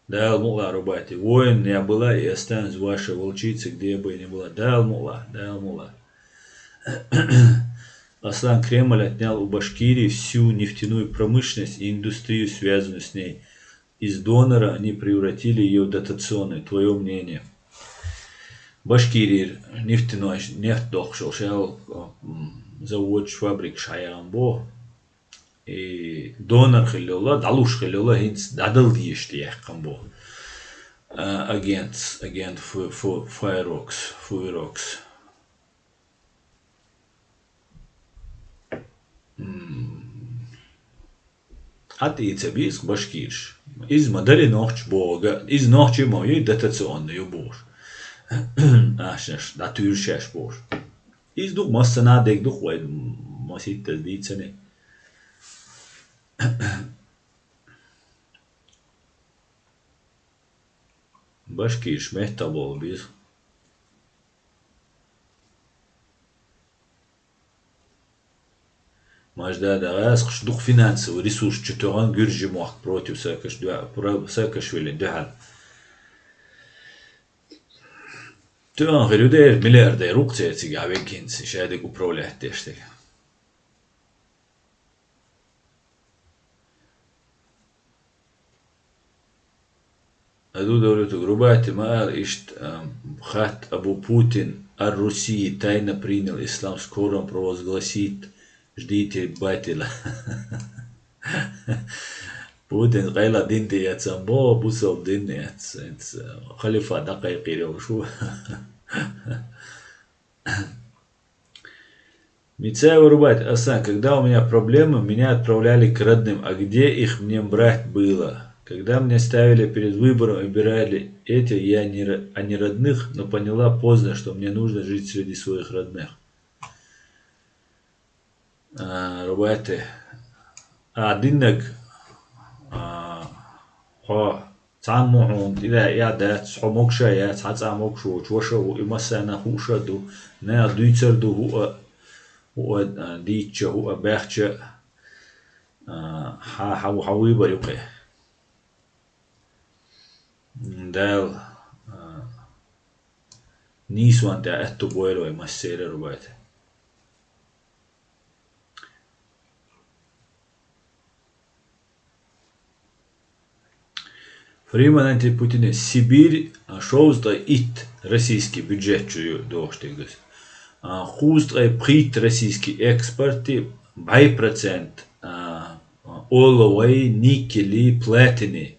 Дала мукъ лахь, Рубати. Воин я была и останусь вашей волчицей, где бы я ни была. Дала мукъ лахь, Дала мукъ лахь. Аслан, Кремль отнял у Башкирии всю нефтяную промышленность и индустрию, связанную с ней. Из донора они превратили её в дотационную. Твоё мнение? Башкирера нефтяной, нефть доккхуш йолу шел, м, заводаш, фабрикаш хьаяхна боху. И донор хилла йолу, дӀалуш хилла йолу, хӀинца дӀадала дезаш тӀеяьккхина боху. А, агентс, агент Фу-, Фу-, Файрокс, Фуйрокс. М. Хьан тӀе ца бийца башкираш? Иза ма дарий нохчи боху, иза нохчи ма ю, дотационный ю бохуш. Ашнаш, дӀатуьйсу шаьш бохуш. Иза ду массанхьа дерг ду вай, маситтаза дийцане. Башкираш меттахбовла беза. Мажда да гӀазкхаш дукха финансовый ресурс чу тоьхна гуьржийн мохк против Саакаш-, дуьхьа-, про-, Саакашвилин дуьхьал. Тоьхна хир ю дера, миллиардер ву-кх церан цига а веггинца, шадерг управлять деш дерг. Аду Давлетович, Рубати ма ала иштта, а, хатта Абу Путин ар России тайно принял ислам, скоро он провозгласит, ждите Батила. Путин къайла дин тӀе эцна боху, бусалба дин эц, эц, халифа дӀакхайкхийр йолуш ву. Мицаева Рубати, Асан, когда у меня проблемы, меня отправляли к родным. А где их мне брать было? Когда мне ставили перед выбором, выбирали эти, я не ро-, а не родных, но поняла поздно, что мне нужно жить среди своих родных. А, Рубати. А, диннаг, а, Хьо цхьаммо хьуна тӀера яц, хьо могаш а яц, хьа цӀа могаш воцу ваша а ву, и массарна хууш а ду, наха дуьйцур ду хӀуъа, хӀуъа, а, дийцча, хӀуъа баьхча, а, хьа, хьа, хьа вуй бара юкъе. Дала, а, нийсонна тӀехь аьтту бойла вай массеран а, Рубат. Фриман анти Путине Сибирь, а, шовзткъе итт российский бюджет чу ю дохуш дерг иза. А, кхузткъе пхийтта российский экспорт, бӀе процент, а, оловой, никели, платини.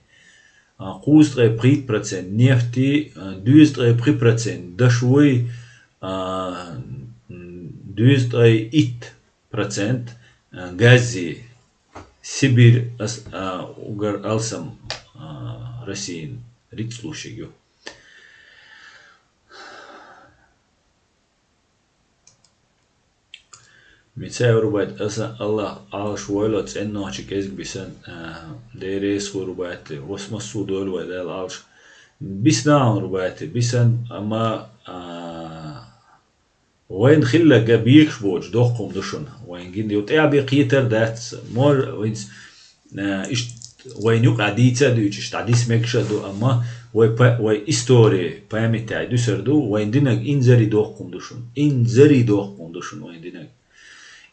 А, кхузткъе пхийтта процент нефти, а, доьзткъе пхи процент дашуй, а, м, доьзткъе итт процент, а, гази. Сибирь ас-, а, угар алсам, а, Россин рицлушиг ю. Мица а, Рубат, аса Аллах Ӏалаш войла цӀеннохчи кӀезиг бисан, а, дерес ху, Рубат, вас массо а дойла вай Дала Ӏалаш. Бисна а, Рубат, бисан, амма, а, вайн хилла га бекаш боцу доккхум ду шуна. Вайн гина ю тӀе а бе кхетар дац. Мор, вайнц, а, ишт вайн юкъа дийца а дуьйцуш, дӀадис мегаш а ду, амма вай па-, вай истори, память а дуьсар ду, вайн динаг инзари доккхум ду шуна. Инзари доккхум ду шуна вайн динаг.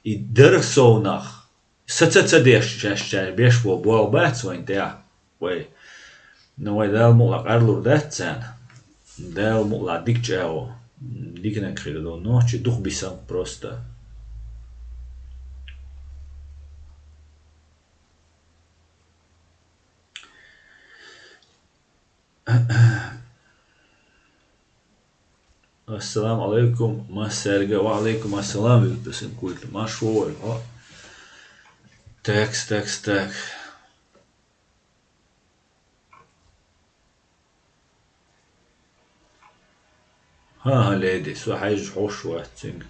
И дарх совнах, са ца ца деш, шаьш, шаьш беш бо болх бац вайн тӀехь. Вай. Ну, вай Дала мукъла къарлур дац царна. Дала мукъла дика чӀагӀо. Диканаг хир ду. Нохчи дукха бисан просто. Ассаламу алейкум, массаьрга. Ва алейкум ассалам, вилпасан куйла. Марш ву вай, хо. Такс, такс, так. Ха, ха, леди, со хьайжа хьош вац цуьнга.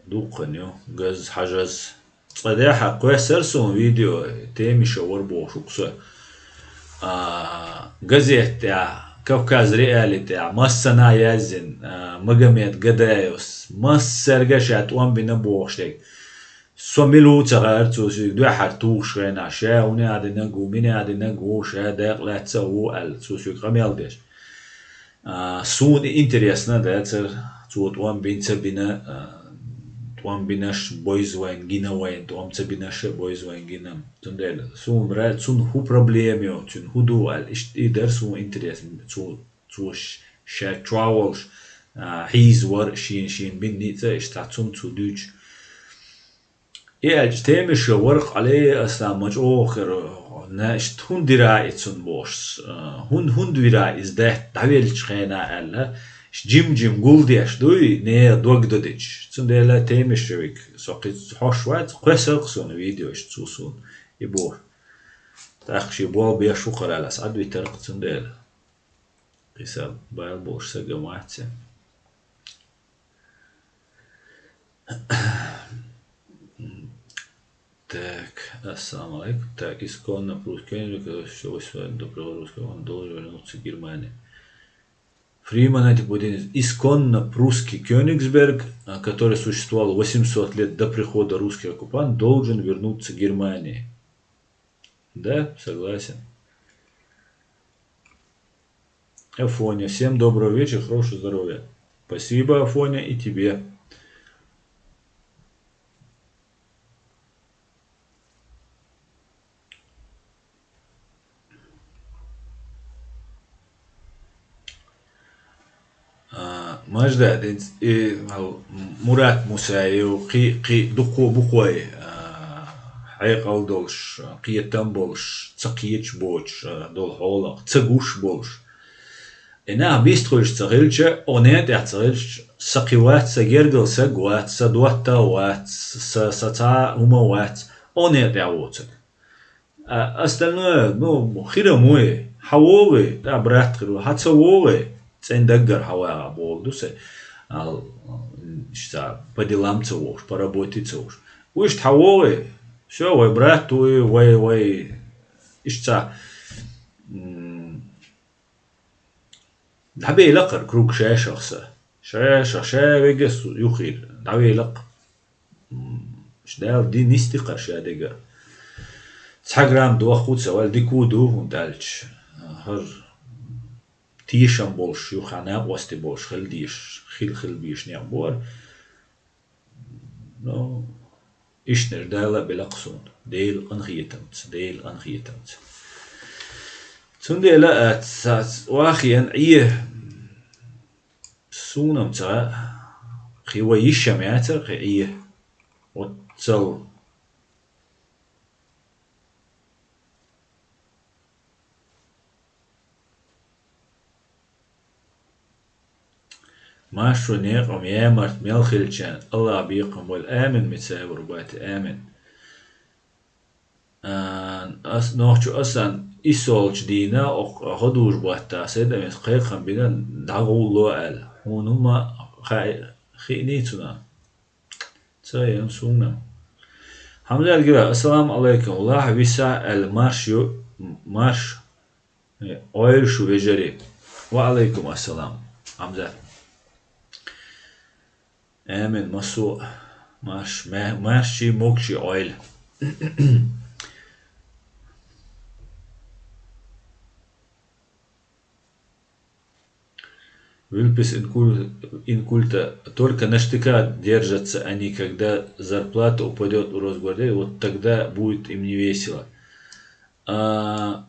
Дуккха ю, газ хьажаз. Цкъа дехьа кхоьссар суна видео, темиша вар бохуш укху со. А, газет тӀехь, Кавказ Реалии тӀехь, массана а яздина, а, Магомед Гадаевс, массаьрга ша тӀом бина бохуш дерг. Со мила ву ца хаьара цо соьга дуьххьара тухуш хенахь, ша хӀуна а динаг ву, мина а динаг ву, ша декъа лаьцна а ву аьлла, цо соьга къамел деш. А, суна и интересно дацара, цо тӀом бина ца бина, а, тӀом бинарш бойза вайн гина вайн, тӀом ца бинарш а бойза вайн гина. Цундела суна бара, цунна хӀун проблема ю, цуьнан хӀун ду аьлла, иштта и дара суна интерес, цо, цо ш-, ша чохь волуш, а, хьийза вара, шена, шена бина ницкъ а, иштта цунна цо дуьйцуш. И аьлча, темиша вара къале аса ма чӀогӀа хир, на, иштта хӀунда дира и цунна бохуш, а, хӀун-, хӀунда вира иза даьтта дӀавеллачу хенахь аьлла, иштта жим-жим гулдеш дуй, нехан дог дадича. Цундела темиша вик, со кхин хьош вац, кхоьссар-кх суна видео иштта цо суна, и боху. ТӀаккха шен болх беш ву-кх хӀара аьлла, аса Ӏадвитар-кх цундела. Кхин са бала болуш са ган вац. Так, ассаламу алейкум. Так, исконно прусский кёнигсберг, который всё своё до прихода русских, он должен вернуться в Германию. Фриман, это будет исконно прусский Кёнигсберг, а, который существовал восемьсот лет до прихода русских оккупантов, должен вернуться в Германию. Да, согласен. Афоня, всем доброго вечера, хорошего здоровья. Спасибо, Афоня, и тебе. А, Мажда, динц-, и, хьал, Мурат Мусаев, кхи-, кхи-, дукхо бу-кх вай, а, хьекъал долуш, кхетам болуш, ца кхеташ боцуш, а, долу хьолах, ца гуш болуш. И нах бист хуьлуш ца хилча, оха нен тӀехь ца хилча, са кхин вац, са гергал саг вац, са доттагӀа вац, са, са цхьа а хӀума вац, оха нен тӀехь воцург. А остальное, ну, хир а муй, хьан вогӀий, тӀаккха брат хир ву, хьан ца вогӀий, цӀен даггара хьан вагӀа боху ду сан. Ал, иштта по делам ца вогӀуш, по работе ца вогӀуш. Вуьшта хьан вогӀий, всё, вай брат вуй, вай, вай, иштта М, дӀабелакхар круг шайшах са. Шайшах, шай вегас юхир. ДӀавелакх. М, ш-, Дала ди-, нисдикхар шадега. Цхьа грамм дохху ца вал дикку ду, хӀун далча. ХӀар тешам болуш, юха накъости болуш хила деш, хила, хила беш некъ бора. Ну, ишнаш Дала а белакх суна. Дела къинхетамца, Дела къинхетамца. Цундела а ца, ца вахъян Ӏе, сунам ца, кхи вай йишам яцар кхи Ӏе. Оццал Маршо некъам ямарт мел хилчан, Аллах бекхам вал. Амин, Мицаев Рубати, амин. А, ас, нохчу асан исолчу дийна, ох, ходуж батта, седамис кхайкхам бина, дагъулло аьлла. Хьуна ма хай-, хиъни цуна. Ца ям сунна. Хьамзат гира, ассаламу алайкум. Лахь виса аьлла марш ю, марш. Э, ойла шу вежарий. Ва алайкум ассалам, Хьамзат. Амин, массо а марш, ма-, марши, могуши ойла. Вилпис инкуль-, инкульта. Только на штыках держатся они, когда зарплата упадёт у Росгвардии, вот тогда будет им не весело. А,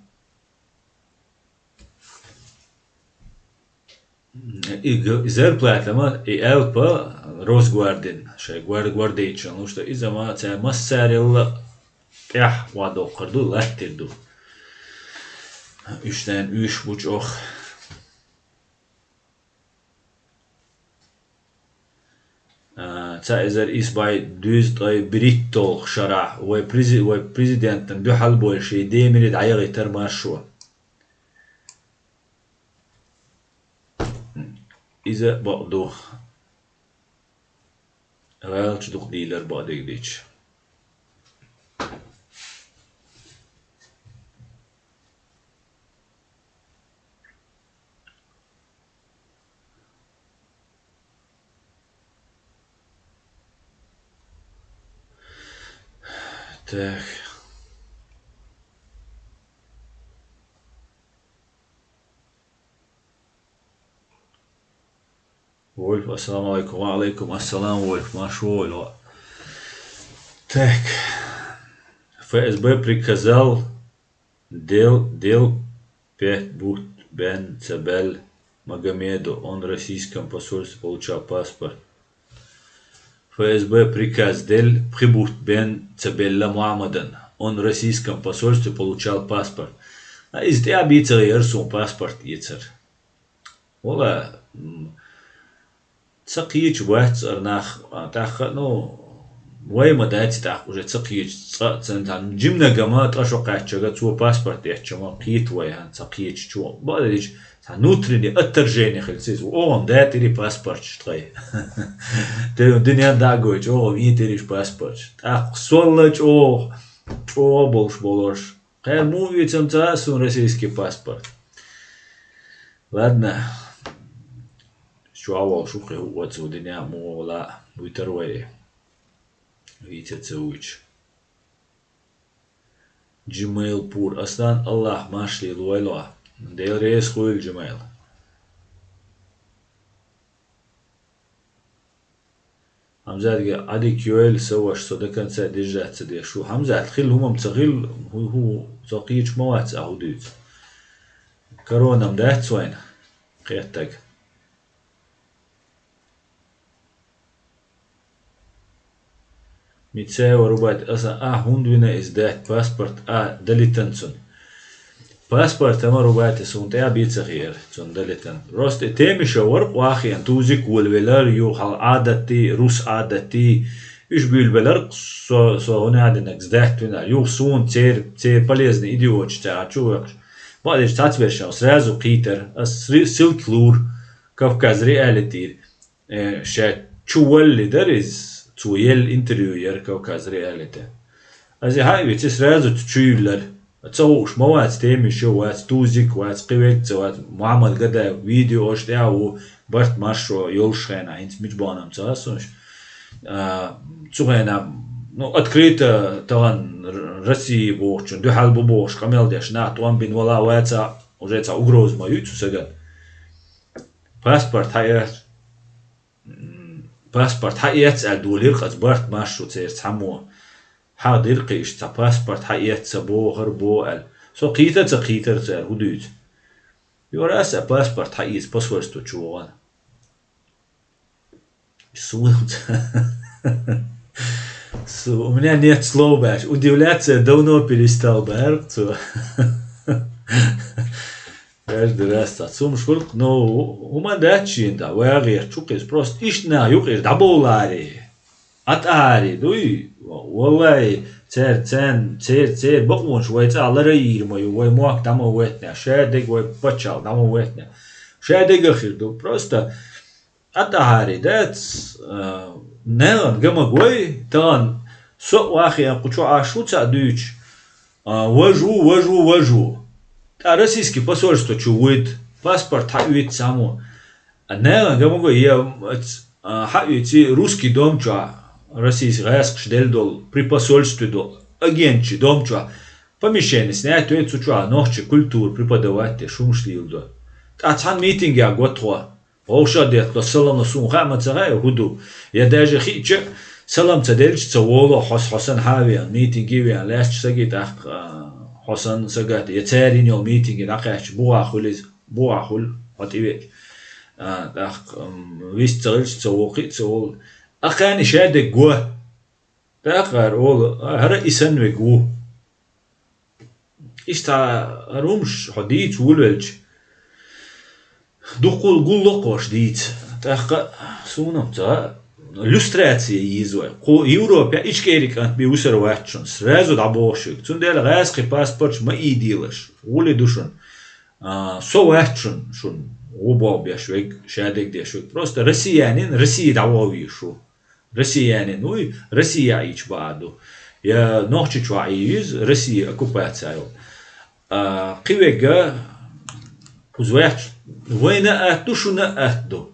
И г-, и зарплата ма, и алпа Росгвардин, шай гвар-, гвардейчун, ну что, иза ма, ца массарелла тӀехь вадоккхар ду, латтир ду. Уьш дайн уьш бу чӀох. А, ца эзар ис бай дуьз ткъай бириттолх шарахь, вай прези-, вай президентан дуьхьал бойла ший демири дӀайагӀийтар маршо. Иза бакъ ду. ГӀалачу дукха дийлар бакъдерг дича. Так. Вольф, ассаламу алайкум. Ва алайкум ассалам, Вольф, марш вогӀийла. Так. ФСБ приказал дел, дел пять бутт бен цабел Магомеду, он в российском посольстве получал паспорт. ФСБ приказ дел пхи бутт бен цабелла Мухаммадан, он в российском посольстве получал паспорт. А иза тӀе а бийцагӀа яра суна паспорт эцар. Вала, м, ца кхечу вац ара нах, а, тӀаккха, ну, вай ма дац тӀаккха уже ца кхечу, цкъа а цан, цан, жимнага ма ткъа шо кхаьччага цо паспорт эцча ма кхета вай, хӀан, ца кхечу чу. Бакъдерг, цхьа внутреннее отторжение хилла ца иза. Оха-м датири паспорташ ткъай. Те динен дагой, чӀогӀа витириш паспорташ. ТӀаккха солла чӀогӀа, чӀогӀа болуш болуш. Кхаьр муха вийцам ца а суна российский паспорт? Ладно. Чохь волуш ву кхин хӀуъа цу динехь муха вала вуьтар вай. Вийца ца вуьйча. Джимейл пур. Аслан, Аллах маршалла войла. Дела реза хуьйла, Джимейл. Хьамзатга Ӏадика йойла, сан ваша, со до конца держаться деш ву. Хьамзат, хила хӀумам ца хила, хӀу, хӀу, со кхечу ма вац а хӀу дуьйцу. Корона-м дац вайна, кхеттаг. Мицаева Рубат, аса а хӀунда вина иза даьтта паспорт а далитан цун. Паспорта ма Рубате суна тӀе а бийца хиира, цунна далитан. Просто и темиша вара къохьеан, тузик волавелар, юха хьал Ӏадатти, рус Ӏадатти, уьш буьйлабелар, со, со хӀуна а динарг, сдаьтта вина, юха суна цер, цер полезный идиоташ цара чу векхаш. Бакъдерг цхьацберш сразу кхийтар, ас ри-, ссылки лур, Кавказ реалитир. Э, ша чу валли дара иза, цо елла интервью яра Кавказ реалити. Аса хьаъ вици сразу чу юьллара. Ца хууш ма вац, Темишев вац, Тузик вац, кхиверг ца вац, Мухьаммад Гадаев видеош тӀехь а ву, барт маршо йолуш хенахь, хӀинца мича бахана-м ца хаьа суна уьш. А, цу хенахь, ну, открыто тахана Р-, Россия бохучун дуьхьал бу бохуш къамел деш, нах тӀом бина вала ваца, уже цхьа угроза ма ю цу сагана. Паспорт хьаэц, м, паспорт хьаэц аьлла долийра-кх аса барт маршо церан цхьаммо. Хьан дира-кх иштта цхьа паспорт хьаэц, ца бо, хӀара бо аьлла. Со кхийта а ца кхийтира цара, хӀун дуьйцу? Юра аса а паспорт хьаэца посольство чу вахана. Суна ца-, су-, у меня нет слов, баьш. Удивляться я давно перестал, баьхьара-кх цо. Каждый раз цхьа цумаш хуьлу-кх, но хӀума дац шена тӀехь, вай гӀертачу кхуза. Просто иштта нах юкъера дӀабовларе. АтӀаре дуй, валлай, цер-, цен-, цер-, церан бакъонаш вай цӀахь лара а йийр ма ю, вай мохк дӀа ма веттинехь, шадерг вай пачхьалкх дӀа ма веттинехь. Шадерг а хир ду. Просто АтӀаре дац, а, нахана ган ма гой, тахана со а вахе кху чу Ӏаш ву ца дуьйцуш, а, важа ву, важа ву, важа ву. ТӀаккха российский посольство чу вуьйта, паспорт хьаоьцу цхьаммо. А нахана ган ма гой, я, а, хьаоьций русский дом чохь, Российс гӀаьскхаш делла долу, при посольстве долу, агентчий дом чохь, помещение снять вай цу чохь, нохчий культура преподавать деш, хӀумаш леладо. ТӀаккха цхьана митингехь го тхо. Вовшах а деттало, салам ло, суна хаа ма ца хаьа, хӀун ду. Я даже хиъча а, салам ца делча, ца волу хьо, хьо санна хьан а веана, митинге а веана, лаьттачу саге тӀаккха, а, хьо санна сагатта, я цаьргахь йолу митинге дӀакхаьчча, буха хуьлу иза, буха хуьлу хьо тӀевеача. А, тӀаккха, м, вист ца хилча, ца вокху, ца волу. Акхарна и шадерг го. ТӀаккха хӀара олу, хӀара и санна верг ву. Иштта хӀара хӀумаш хьо дийца вулавелча, дуккхул гулло-кх хӀорш дийца. ТӀаккха суна-м ца, люстрация йийза вай. Кху Европехь Ичкери кӀант бен вусар вац шуна, сразу дӀабоху шуьга. Цундела гӀаьскхи паспорташ ма ийделаш, гӀули ду шуна. А, со вац шуна, шуна гӀо бохбеш верг, шадерг деш верг. Просто россиянин Россия дӀавохвийш ву. Россиянин вуй, Россия Ӏийча баа ду. Я Нохчийчохь Ӏийвиза, Россия оккупация йолу. А, кхин верг, кхуза ваьхча, вайна а атта ду, шуна а атта ду.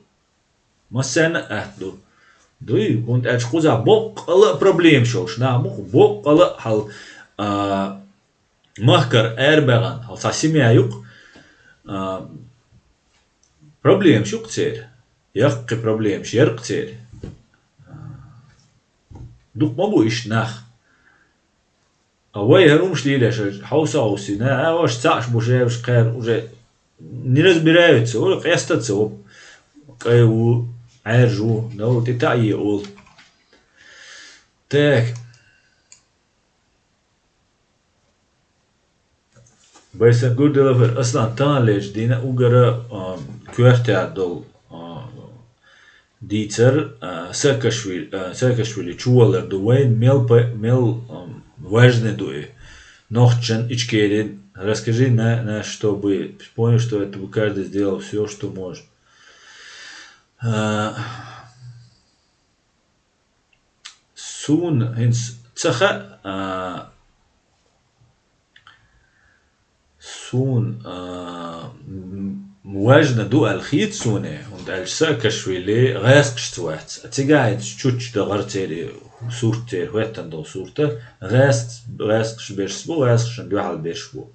Массарна а атта ду. Дуй, хӀунда аьлча кхузахь боккъала а проблемаш йолуш нах бу-кх, боккъала а хьал, а, махкара арабаьхна, хьал цхьа семья ю-кх, а, проблемаш ю-кх церан. Яккхий проблемаш яра-кх церан. Дукха ма бу иштта нах. А вай хӀара хӀумаш лелош, хьовса а хьовсийна, а, ваша цхьаъш бу шаьш кхаьра уже не разбираются, ой, къеста ца ву, кӀай ву, Ӏаьржа ву, новла тӀе таӀе олу. Так. Байсангур Делафер, Аслан, таханлерчу дийнахь уггара, а, коьртехь долу, а, дийцар, а, Саакашвили, а, Саакашвили чувалар ду вайн, мел па-, мел, а, важный ду и. Нохчан Ичкерин, расскажи на, на, чтобы понял, что это бы каждый сделал всё, что может. А, Суна хӀинца ца хаьа, а, суна, а, м, важна ду аьлла хета суна, хӀунда аьлча Саакашвили гӀаьскхашца вац. Цигахь хӀинца чучча дахара церан сурт, церан хӀоьттина долу сурта, гӀаьскхаш, гӀаьскхаш берш бу, гӀаьскхашна дуьхьал берш бу.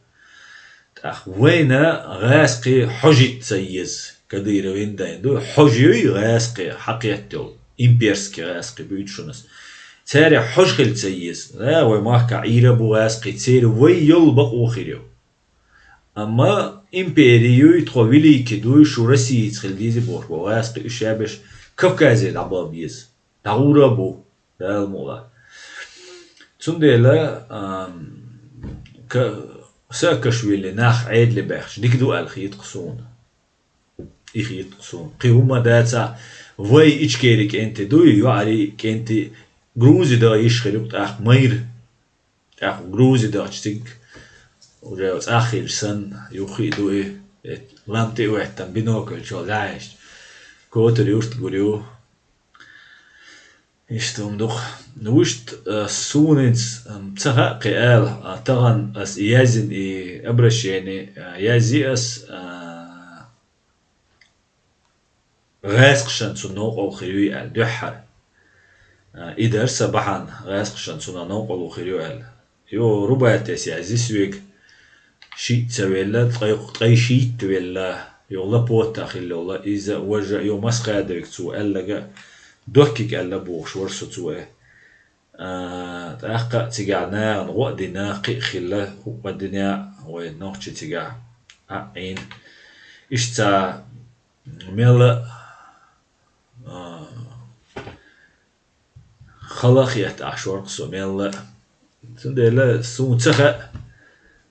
ТӀаккха вайна гӀаьскхий хьожийта ца еза, Кадыровн дайн ду, хьожа юй гӀаьскхий хьакхетта йолу, имперский гӀаьскхий буьйцу шуна ас. Церан хьожа хила ца еза. Да, вай махкахь Ӏийра а бу гӀаьскхий, церан вай йолу бакъо хир ю. Амма импери юй, тхо великий дуй, шу Россица хила дезий бохуш бу гӀаьскхий, уьш шаберш Кавказе дӀабаха беза. ДӀагӀур а бу, Дала мукъ лахь. Цундела, ам, ка-, Саакашвили нах Ӏедале баьхча, дика ду аьлла хета-кх суна. И хета-кх суна. Кхин хӀумма дацахь, вай Ичкери кӀентий дуй, йоӀарий кӀентий, Грузи даха йиш хир ю-кх тӀаккха майра. ТӀаккха Грузи дахча цига уже цӀахь хилча санна, юххе а ду и, э, лам тӀе а хӀоьттина, бинокль чохь лаьхьаьжча, котар юрт гур ю. Иштта хӀума ду-кх. Вуьшта, а, суна хӀинца, м, ца хаьа кхин ала, а, тахана ас язйина и обращение, а, язйи ас, а, гӀаьскхашна цунна новкъарло хир юй аьлла, дуьххьара. А, и дара сан бахьана, гӀаьскхашна цунах новкъарло хир ю аьлла. Йо, Рубатес язйи соьга, шиъ ца велла, ткъе, ткъе шийтта велла, йо, Лапота хилла йолу, иза, важа, йо, Масхадовга цо аьлларг, дохкиг аьлла бохуш вара со цо, э. А, тӀаккха а цигахь нахана гӀо а дина, кхин а хилла, хӀуъа дина, вай нохчий цигахь а Ӏийна. Иштта ца мелла, а, хала а хетта Ӏаш вара-кх со мелла. Цундела суна ца хаьа,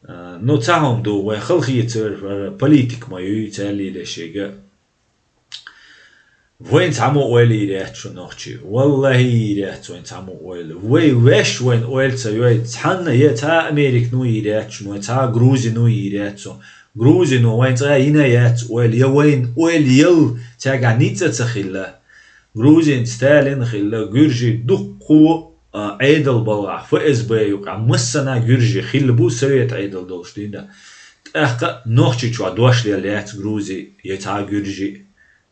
а, ну, цхьа хӀума ду, вай халахетар политика ма юй, цаьллийла шега. Вайна цхьаммо ойла йийр яц шуна нохчий. Валлахи, йийр яц вайна цхьаммо ойла. Вай ваьш вайна ойла ца йой, цхьанна я цхьа Американо йийр яц шуна, вай цхьа Грузино йийр яц шуна. Грузино вайна цкъа а йина яц ойла, я вайна ойла яла цаьргахь ницкъ а ца хилла. Грузин Сталин хилла, гуьржий дуккха а, Ӏедал балхахь, ФСБ юкъахь, массанхьа гуьржий хилла бу совет Ӏедал долуш дийнахь. ТӀаккха а нохчийчохь дош лелла яц Грузи я цхьа гуьржий.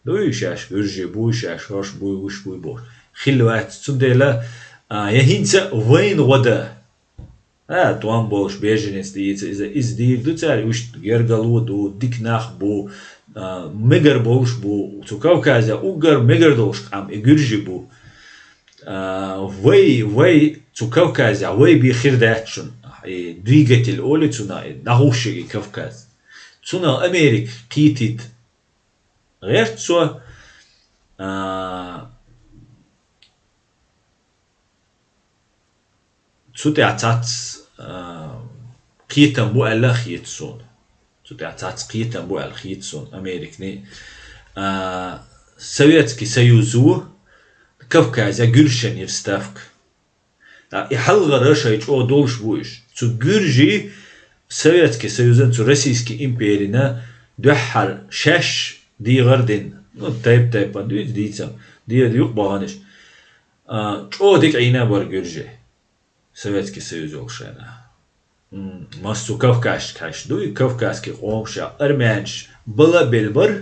Дуй шаьш гуьржий, буй шаьш хӀорш буй, вуьш буй бохуш. Хилла вац, цундела, а, я хӀинца а вайна гӀо дан. А, тӀом болуш беженец дийца иза, иза дийр ду цара, уьш гергарло ду, дика нах бу, а, мегар болуш бу. Цу Кавказехь уггар мегар долуш къам и гуьржий бу. А, вай, вай, цу Кавказехь вай бен хир дац шуна, и двигатель олий цунах, и дӀахушшиг и Кавказ. Цунах Америка кхетийта гӀерта цо, а, цу тӀехь цхьацца, а, кхетам бу аьлла а хета суна. Цу тӀехь цхьацца кхетам бу аьлла хета суна Американа. А, Советский Союзо Кавказехь гуьржашна йира ставка. А, и хьалхара шайн чӀогӀа долуш бу уьш. Цу гуьржий Советский Союзан, цу Российский империна дуьххьара шаьш дехар дина. Ну, тайп-тайпана дуьйцу дийцам, дера юкъа баханаш. А, чӀогӀа дика Ӏийна бара гуьржий Советский Союз йолуш хенахь. М, массо Кавказчик хьаьжча дуй, кавказский къомаш, армянаш бала а белла бара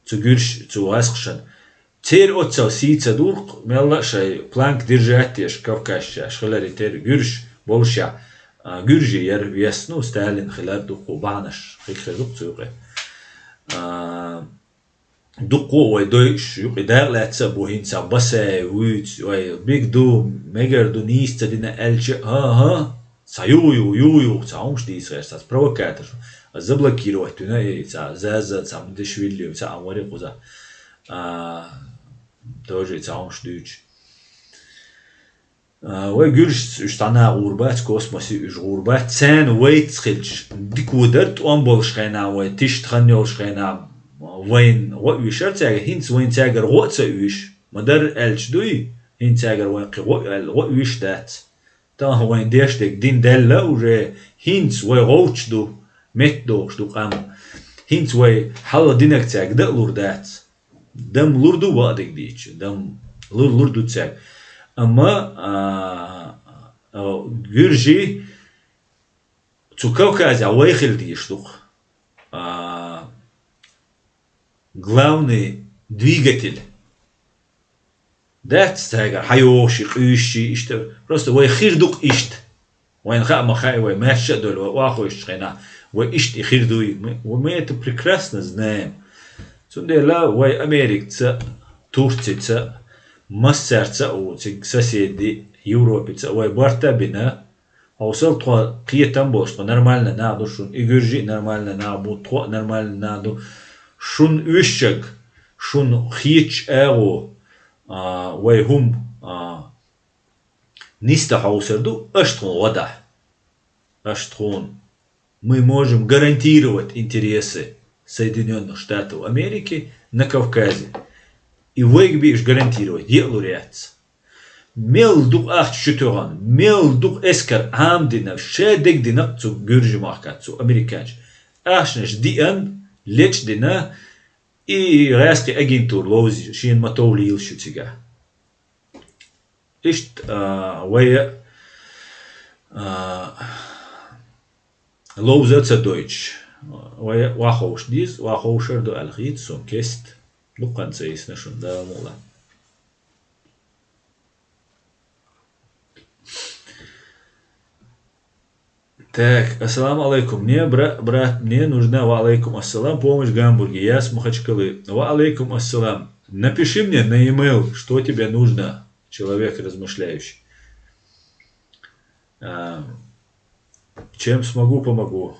цу гуьржий, цу гӀаскхашна. Церан оццал сий ца дора-кх, мелла а шайн планка держать деш кавказчаш хиларе терра гуьржаш болушехь, а, гуьржий яра вес, ну, Сталин хилар дуккха бахьанаш хир хир ду-кх цу юкъе. А, дуккха а вай дойуш юкъа дакъа лаьцна а бу, хӀинца Басаев вуьйцу, вай биг ду, мегар ду, нийса ца дина аьлча, хӀан-хӀа, цхьа юха-юха, юха-юха, цхьа хӀумаш дийца гӀерта, цхьа провокатор, заблокировать вина и цхьа Заза, цхьа Мдашвили, цхьа а вари кхуза. А, тоже цхьа хӀумаш дуьйцуш. А, вай гуьржашца уьш цхьана а гӀур бац, космосе уьш гӀур бац. Царна вайца хилча, дика ву дара, тӀом болуш хенахь вай, тишта хан йолуш хенахь, вайна гӀо а уьйшара цаьрга, хӀинца вайна цаьргара гӀо а ца уьйш, ма-дарра аьлча дуй, хӀинца цаьргара вайна кхин гӀо а аьлла, гӀо а уьйш дац. Тахана вайна деш дерг дина даьлла уже, хӀинца вай гӀовтташ ду, меттадохуш ду къам. ХӀинца вай хьалха динарг цаьрга дан а лур дац. Дам лур ду, бакъдерг дийцича, дам лур, лур ду цаьрга. Амма, а, а, гуьржий цу Кавказехь вай хила дезаш ду-кх. А, главный двигатель. Дац цаьргара хьайогӀуш и, къуьйсуш и, иштта. Просто вай хир ду-кх иштта. Вайна хаа ма хаьа, вай маьрша а долу, вай охьахевшачу хенахь, вай иштта и хир дуй. Мы, мы это прекрасно знаем. Цундела вай Америкаца, Турцица, массаьрца а ву, цига соседи, Европица а вай барт а бина, хьовсал, тхо кхетам болуш, тхо нормальный нах ду, шуна и гуьржий а нормальный нах бу, тхо а нормальный нах ду. Шуна уьш чаг, шуна хеташ агӀо, а, вай хӀума, а, нисдан хьовсур ду, аша тхуна гӀо дахь. Аша тхуна, мы можем гарантировать интересы Соединённых Штатов Америки на Кавказе. И вайга бен уьш гарантировать е а лур яц. Мел дукха ахча чу тоьхна, мел дукха эскар Ӏамадина, ша дегдина цу гуьржийн махкаца, цу американчу. Ахчанаш диан, лечдина, и гӀаьскхи агентура ловзийна, шена ма-товлийла шу цигахь. Иштта, а, вай, а, ловза ца дойтуш, вай охьаховша деза, охьаховшар ду аьлла хийца сона кест. Дуккханца йисна шуна, Дала мукъ лахь. Так, ассаламу алейкум. Мне, бра-, брат, мне нужна, ва алейкум ассалам, помощь в Гамбурге. Я с Махачкалы. Ва алейкум ассалам. Напиши мне на e-mail, что тебе нужно. Человек размышляющий. А, чем смогу, помогу.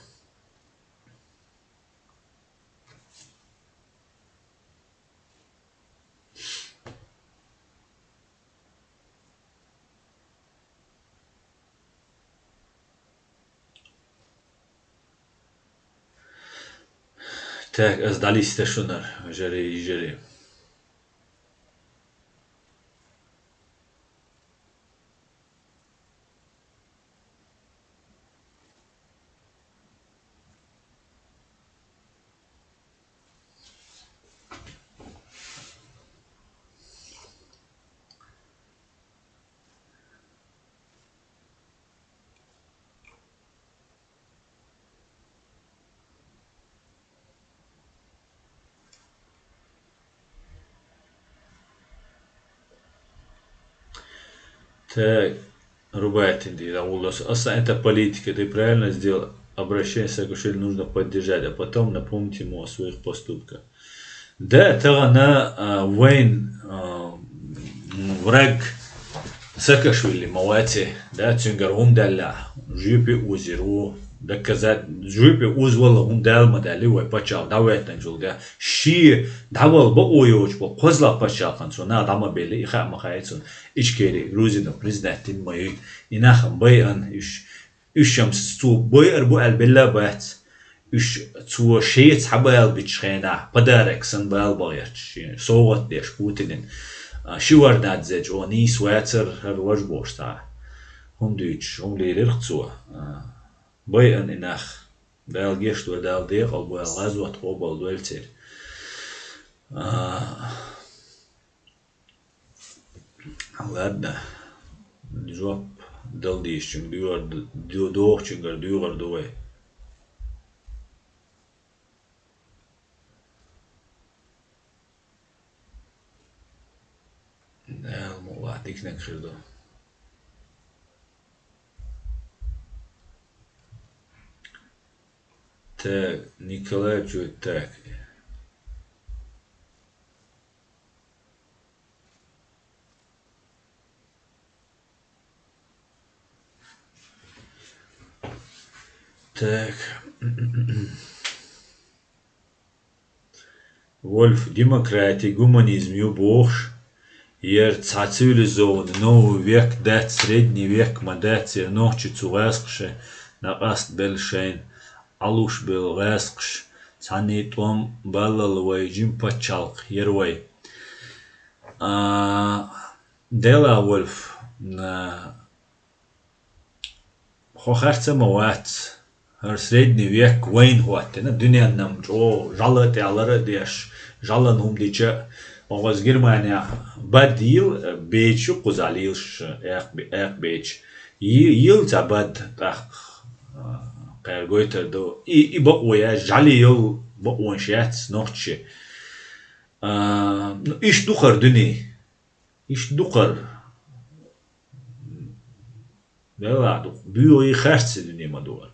Так, аз дӀалиста шунара, вежарий, йижарий. Так, Рубайтин, дий, Рагулас. Аса это политика, ты правильно сделал. Обращение Саакашвили нужно поддержать, а потом напомнить ему о своих поступках. Да, тахана, а, вайн, а, враг Саакашвили ма вац, да, цуьнгара хӀума даьлла, жоьпе озийр ву, доказать, жоьпе озвала хӀума даьлла ма даьлла, вай паччахь дӀаветтанчул тӀехьа. Шен дӀавала бакъо йоцуш болу кхозлагӀа паччахьалкхана цо нах дӀа ма белли, и хаа ма хаьа цунна. Ичкери, Грузино признать дина ма ю. И нах-м байъина уьш. Уьш-м цо байъар бу аьлла белла а бац. Уьш цо шеца хьабала бичу хенахь, подарок санна бала бахарш, шен совгӀат деш Путинан. А, ши варнадзе чӀогӀа нийса вацара хӀара важа бохуш цхьа. ХӀума дуьйцуш, хӀума лелира цо. А, байъина и нах. Дала гечдойла, Дала декъал бойла, гӀазот къобал дойла церан. А, Ладно. Жоп дала дийшачуьнга дуьйгӀар ду-, ду-, дохучуьнгара дуьйгӀар ду вай. Дала мукъ лахь, диканиг хир ду. Так, Николай, чё так? Так. Вольф, демократи, гуманизм ю бохуш, яра цхьа цивилизованный новый век дац, средний век ма дац, яра нохчий цу гӀаскхаша накъаст белла шайна, Ӏалуш белла гӀаскхаш, цхьанний тӀом баллал вай жима пачхьалкх яра вай. А, Дела, Вольф, а, хьо харца ма вац. ХӀара средний век вайна хӀоттина, дуьненна-м чӀогӀа жӀала тӀехь лара а деш, жӀалан хӀума дича а, оха оцу Германехь бад йийла, бечу кхузахь лелаш, экх-, экх бечу. Йи-, йийла цхьа бад тӀаккха, а, кхара гойтар ду. И, и бакъо яц, жӀали йолу бакъонаш яц нохчий. А, ну, иштта ду хӀара дуьне. Иштта ду хӀара. Делахь ду, буьйгӀий харц и дуьне ма ду хӀара.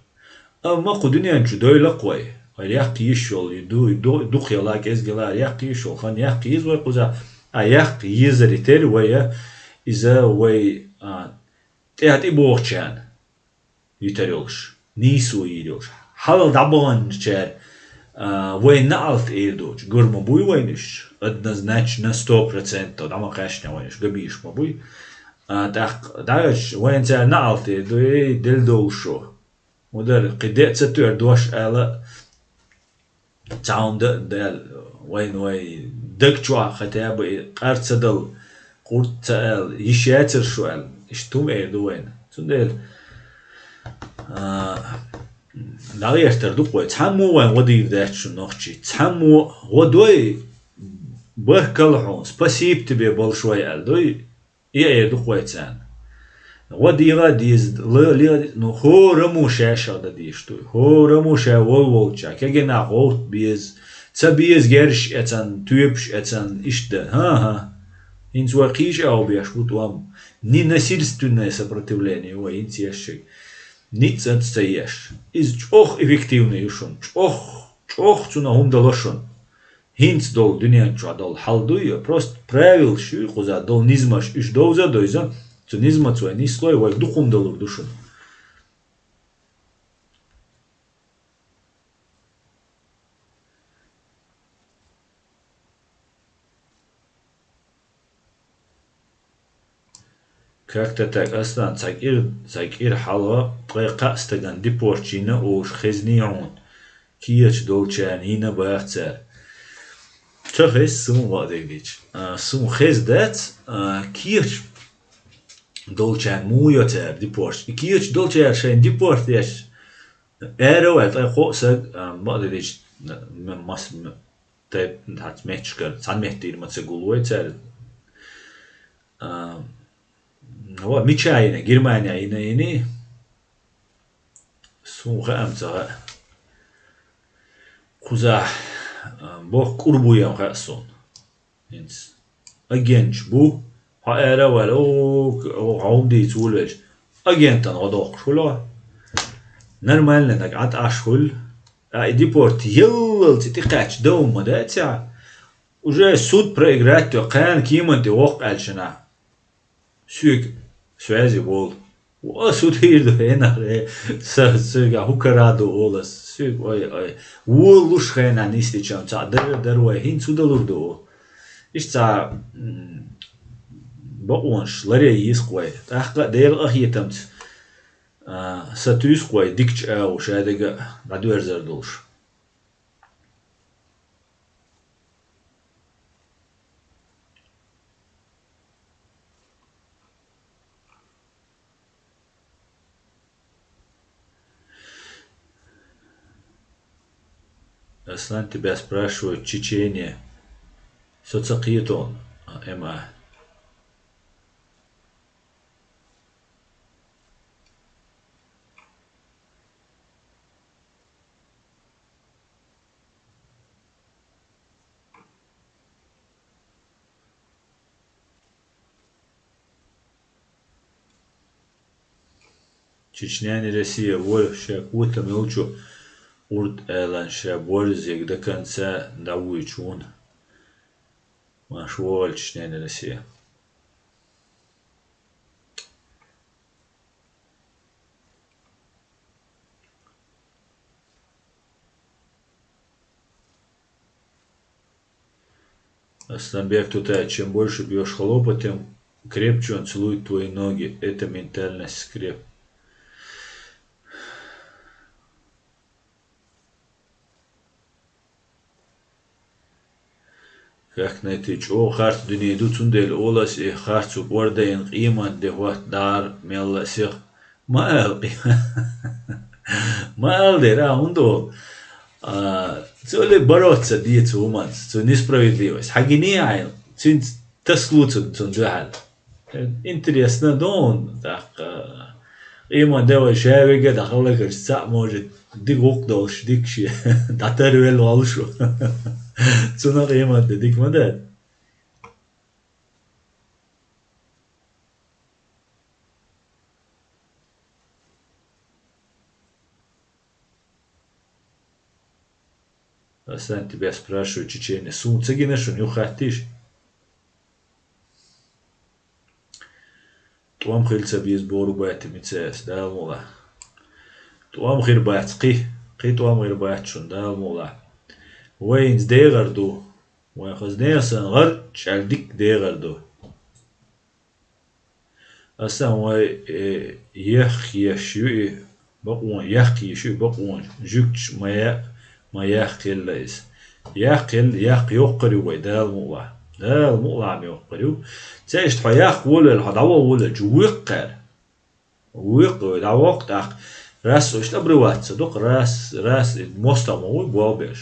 Амма кху дуьнен чу дойла-кх вай. Хьайра яккха йиш йолу, и ду-, и ду-, дукха яла, кӀезиг яла, яккха йиш йолу хан яккха еза вай кхузахь. А яккха езаре терра вай, иза вай, а, тӀаьхьа тӀебогӀучарна йитар йолуш, нийсо йийр йолуш. Хьалха дӀабаханчара, а, вайн наӀалт эр доцуш, гур ма буй вайна уьш. Однозначно, сто процентов, дӀа ма кхаьчна вайна уьш, габийш ма буй. А, тӀаккха дӀаваьлча, вайна цара наӀалт эр ду, эй, делла долуш шо. Удар, кхин де а ца тоьар дош ала, Цхьа хӀума дан а даьлла, вайна вай даг чохь хотя бы и къар ца дала, къурд ца аьлла, йиш яцара шу аьлла, иштта хӀума эр ду вайна. Цундела, а, дӀагӀертар ду-кх вай. Цхьаммо вайна гӀо дийр дац шун нохчий. Цхьаммо гӀо дой, баркалла хьуна, спасибо тебе, болуш вай аьлла дуй. И эр ду-кх вай царна. Гӏо дийгӏа а деза, ла-, ле-, ну, хӏораммо шаьшшагӏ дан дезаш ду. Хӏораммо ша волволча, кегий нах гӏовтта беза, ца беза герзаш эцна, тоьпаш эцна, иштта дан. ХӀаа-хӀаа. ХӀинца вай кхийча агӏо беш бу тӏом. Ни насильственное сопротивление вай хӏинца еш шег. Ницкъ а ца еш. Иза чӏоагӏа эффективный ю шуна. Чӏоагӏа, чӏоагӏа цунах хӏума дало шуна. ХӀинца долу дуьнен чохь долу хьал дуй, просто правилаш ю кхуза долу низамаш, уьш довза а довза, цу низамца вай нислой, вай дукха хӏума далур ду шуна. Как-то так, Аслан, цхьа кӏира, цхьа кӏира хьалха ткъе кхаа стагана депорт йина олуш хезний хьуна? Кехаташ долчарна йина баха цара. Ца хеза суна, бакъдерг дийцича. А, суна хеза дац, а, кехаташ долчарна муха йо цара депорт. И кехаташ долчара шайна депорт еш, ара а ваьлла, ткъе кхоъ стаг, а, бакъдерг дийцича, м-, мас-, м-, тайп-, хьаца метташкара, цхьана меттера ма ца гуллой цара. А, ва, мича йина, Германия йина йиний? Суна хаам ца хаьа. Кхузахь, а, боху кӏур бу ям хаьа суна. ХӀинца. Агенташ бу, хьо ара а ваьлла, о, о, хьо хӏума дийца волавелча, агентана гӏо доккхуш хуьлу. Нормально наг Ӏад Ӏаш хуьлу. А, и депорт еллалц и тӏекхаьчча дан ма дац цхьа. Уже суд проиграть до, кхана кеман тӏе воккху аьлла шина. Соьга связи волу. Ва, суд хир ду, хӀенахь, э, са, соьга хӀу кара ду олу ас. Соьга, ой, ой. Волуш хенахь нисдича, цхьаъ дара, дара вай, хӀинца хӀу далур ду? Иштта цхьа, м, бакъонаш ларъян йийскъа вай. ТӀаккха а Делан къахетамца, а, сатуьйскъа вай, дикачу агӀор шадерг а дӀадоьрзур долуш. Аслан, тебя спрашивают, Чечения. Со ца кхетон, а, М А. Чечня не Россия, вой, ша котам йолчу урд аьлан ша борзег до конца дӀавуьйчу вон. Маша вогӀал Чечня не Россия. Асланбек, тут, а, чем больше бьёшь хлопа, тем крепче он целует твои ноги. Это ментальность скреп. Как найти? ЧӀогӀа харц дуьне ду, цундела олу ас, и харцо кӀордайна къемат де хӀотта дӀара мелла а сиха. Ма ала къе-, ма ала дера, а, хӀунда олу? А, цо ле бороться де цу хӀуманца, цу несправедливость. Хьан гиний Ӏайна? Цуьнца тасалу цунна, цунна дуьхьал. Интересно ду, тӀаккха, къемат де вай ша вега дахаллакарш цхьаъ, может, дика гӀуллакх долуш, дика шен дӀатарвелла волуш ву. Цунах къемат де дика ма дац. Аслан, тебя спрашивают, Чечения. Суна ца гина шуна, юха хаттийша. ТӀом хила ца беза бохург бац, Мицаэс, Дала мукъ лахь. ТӀом хир бац, кхин, кхин тӀом хир бац шуна, Дала мукъ лахь. Вайна дегӀар ду. Вайн хаза дегӀ санна гӀарчӀаьлла дика дегӀар ду. Аса вай, э, ех еш ю и бакъон, яккха еш ю и бакъон, жуьгташ ма я-, ма яккха елла иза. Яккха елла, яккха йоккхур ю вай, Дала мукъ лахь. Дала мукъ лахь ма йоккхур ю. Ца иштта хьо яккха волавелла, хьо дӀаваха волавелча, вуьйкх кхара. Вуьйкх вай, дӀавоккху тӀаккха. Рас оцу тӀе обрываться ду-кх, рас, рас, и мостагӀ ма вуй болх беш.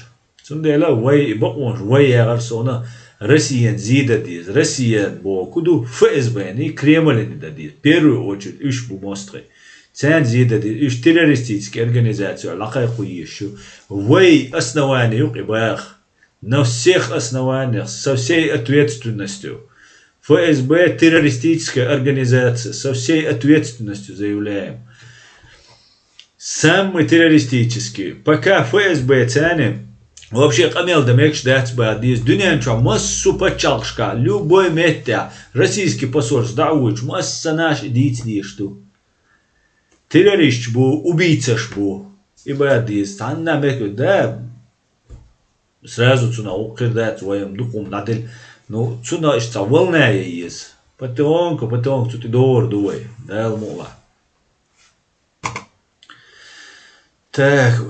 Цундела вай и бакъонаш, вай яхар суна, Россиян зе дан деза. Россиян боху ду ФСБ-ни, Кремльни дан деза. Первую очередь уьш бу мостагӀий. Царна зе дан деза. Уьш террористически организаци лакхайкхо езаш ю. Вай основани ю-кх и баха. На всех основаниях, со всей ответственностью. ФСБ — террористическая организация, со всей ответственностью заявляем. Самый террористический. Пока ФСБ царна вообще къамел дан мегаш дац боху деза. Дуьнен чохь массо а пачхьалкхашкахь, любой метте, российский посольство дӀа а воьдуш, массанхьа и дийца дезаш ду. Террористаш бу, убийцаш бу. И боху деза. Цхьанна мегаш ду, да, сразу цунах вукхуьйр дац, вай-м дукха хӀума дӀаделла. Ну, цунах иштта цхьа волна ян еза. Потихоньку, потихоньку цу тӀе догӀур ду вай. Дала мукъ лахь. Так,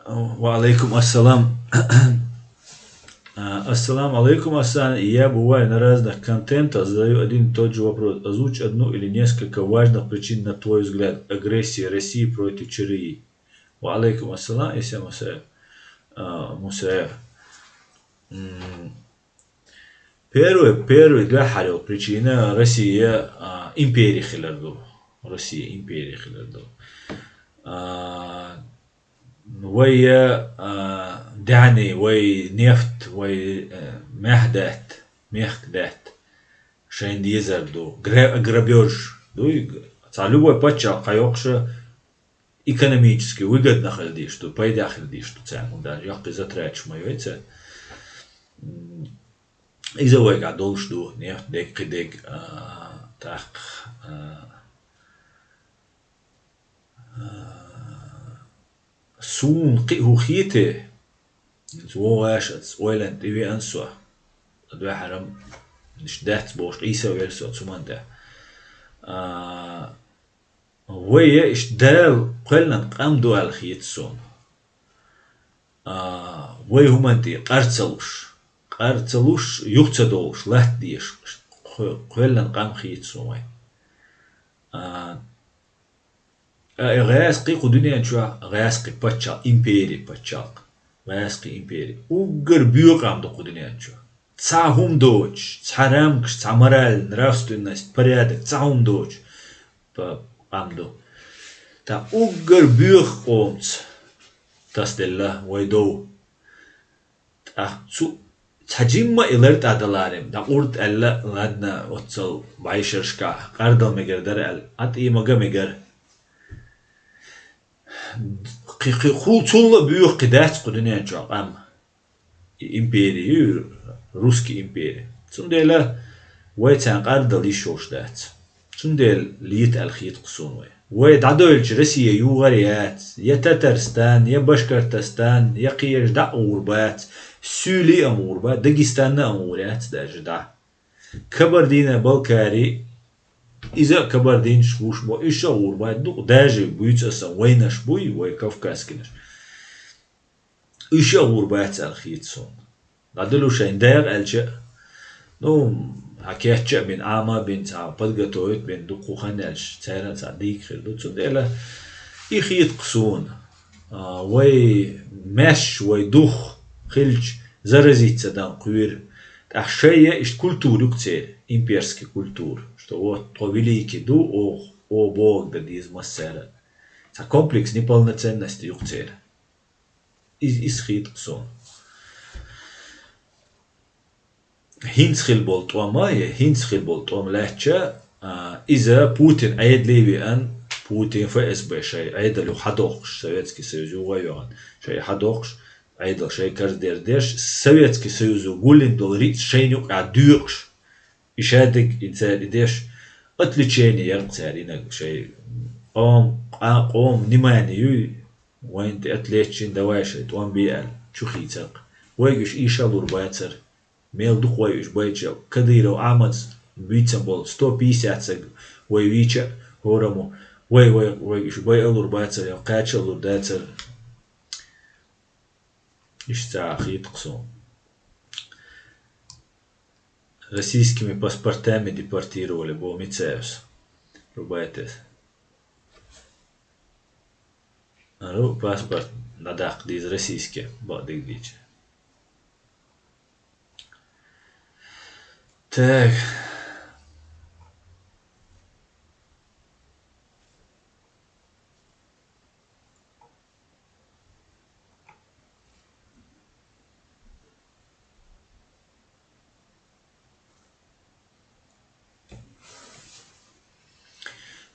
ва алейкум ассалам. А, ассаламу алейкум, Асан. Я бываю на разных контентах, задаю один и тот же вопрос. Озвучь одну или несколько важных причин, на твой взгляд, агрессии России против ЧРИ. Ва алейкум ассалам, Иса Мусаев. А, Мусаев. М, первый, первый дуьххьара йолу причина Россия, а, импери хилар ду. Россия импери хилар ду. А, вай, а, даьхни, вай нефть, вай, а, маьхдаьтта, мехкдаьтта шайна дезар ду. Гра-, грабеж ду. Цхьа любой паччахь кхайоккхуш экономически выгодно хила дезаш ду, пайда хила дезаш ду царна, хӀунда аьлча йоккхий затраташ ма йойцу. М, иза вайгахь долуш ду, нефть дерг, кхин дерг, а, тӀаккха, а, а, суна кхин а хӀун хетий, иза вогӀуш аца ойланна тӀевеана со. Дуьххьара-м иштта дац бохуш, Ӏийса а велла со цу хӀуманна тӀехь. А, Вай иштта Дала кхоьллина къам ду аьлла хета суна. А, вай хӀуманна тӀе къар ца луш, къар ца луш, юха ца долуш, латта дезаш, кхо-, кхоьллина къам хета суна вай. А, а, и гӀаьскхи кху дуьнен чохь, гӀаьскхи паччахь, импери паччахь, гӀаьскхи импери. Уггар боьха къам ду кху дуьнен чохь. Цхьа хӀума доцуш, цхьа рамкаш, цхьа мораль, нравственность, порядок, цхьа хӀума доцуш, п-, къам ду. Ткъа уггар боьха къомаца тасаделла вай дов. ТӀаккха цу цхьа жимма а и лар тӀе даларем, дӀакъурда аьлла, ладна, оццал бӀешерашкахь къардала мегар дара аьлла, ӀатӀий мага мегар. Кхи-, кхи-, ху-, цул а боьха кхин дац кху дуьнен чохь къам. И импери ю, русский импери. Цундела вай царна къардала йиш йолуш дац. Цундела лета аьлла хета-кх суна вай. Вай дӀадойлучу Россия юхара яц, я Татарстан, я Башкортостан, я кхераш дӀа а гӀур бац, Суьйли а гӀур бац, Дагестан а гӀур яц даже дӀа. Кабардино-Балкари, иза а кабардинцаш гуш бо, уьш а гӀур бац, дукха даже буьйцу аса, вайнаш буй, вай кавказскинаш. Уьш а гӀур бац аьлла хета суна. ДӀаделла шайн дагӀа аьлча, ну, хьан кечча а бина, Ӏама а бина, цхьа подготовить бина, дукха хан аьлча, царна цхьа дийга хир ду. Цундела и хета-кх суна, а, вай маьш, вай дух хилча, заразиться дан кхоьру. ТӀаккха шайя иштта культура ю-кх церан, имперский культура. Что вот, тхо великий ду, ох, о, Бог дан деза массара. Цхьа комплекс неполноценности ю-кх церан. Из-, иза хета-кх суна. ХӀинца хилла болу тӀом а, я хӀинца хилла болу тӀом лаьттача, а, иза Путин Ӏедале а веана, Путин, ФСБ шайн Ӏедал юха хьадоккхуш, Советский Союз юха а йоьхна, шайн хьадоккхуш, Ӏедал шайн карздер деш, Советский Союзо гулйина долу рицкъ шайна юкъахь доькъуш, и шадерг, и цара и деш, отвлечение яра-кх цара, инаг шайн къом-, къа-, къоман внимание юй, вайна тӀе отвлечь йина, давай шайн тӀом бе аьлла, чу хийцар-кх. Вайга уьш ийша а лур бацара. Мел дукха вай уьш байча, Кадыров Ахьмадс буьйцам болу сто пятьдесят саг вай вийча а, хӀораммо, вай, вай, вайга уьш байа а лур бацара, я кхача а лур дацара. Иштта хета-кх суна. Российскими паспортами депортировали, бо Мицаевс. Рубайтес. Ару паспорт надаккха деза российский, бакъдерг дийцича. Так.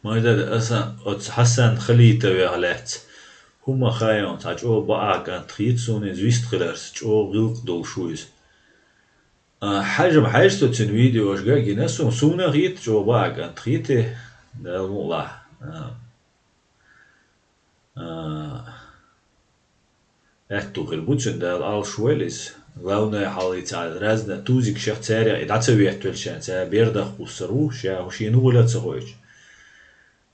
Мардада, аса оцу Хьасан Халитовех лаьцна хӀума хаайонца, цхьа чӀогӀа бакъахь кӀант хийца суна иза вистхиларца, чӀогӀа гӀиллакх долуш ву иза. А, хьажам хьаьжча со цуьнан видеошка гина, суна, суна хийта чӀогӀа бакъахь кӀант хийта, Дала мукъалахь. А, а, аьтту хир бу цуьнан, Дала Ӏалаш войла иза. Главное, хьалхийца разна тузикашах цаьрах и дӀа ца веттавелча, цара бер даха кхуссур ву, ша хӀу шена гӀуьла а ца хойтуш.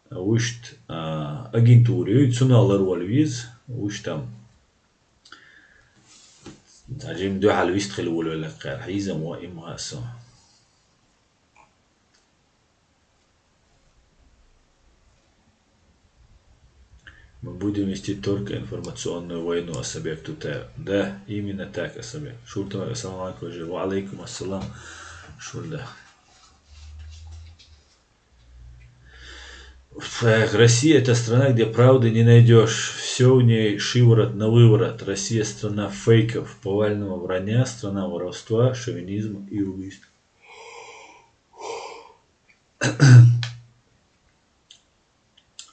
Вуьшта, а, агентура ю, цунах ларвала веза, вуьшта там. Цхьа жимма дуьхьал вистхила волавелла кхара, хьийзам ван иман а со. Мы будем вести только информационную войну, Асабек Тутаев. Да, именно так, Асабек. Шуртамак, ассаламу алейкум, уже. Ва алейкум ассалам. Шурда. Так, Россия — это страна, где правды не найдешь. Все в ней шиворот на выворот. Россия — страна фейков, повального вранья, страна воровства, шовинизма и убийств.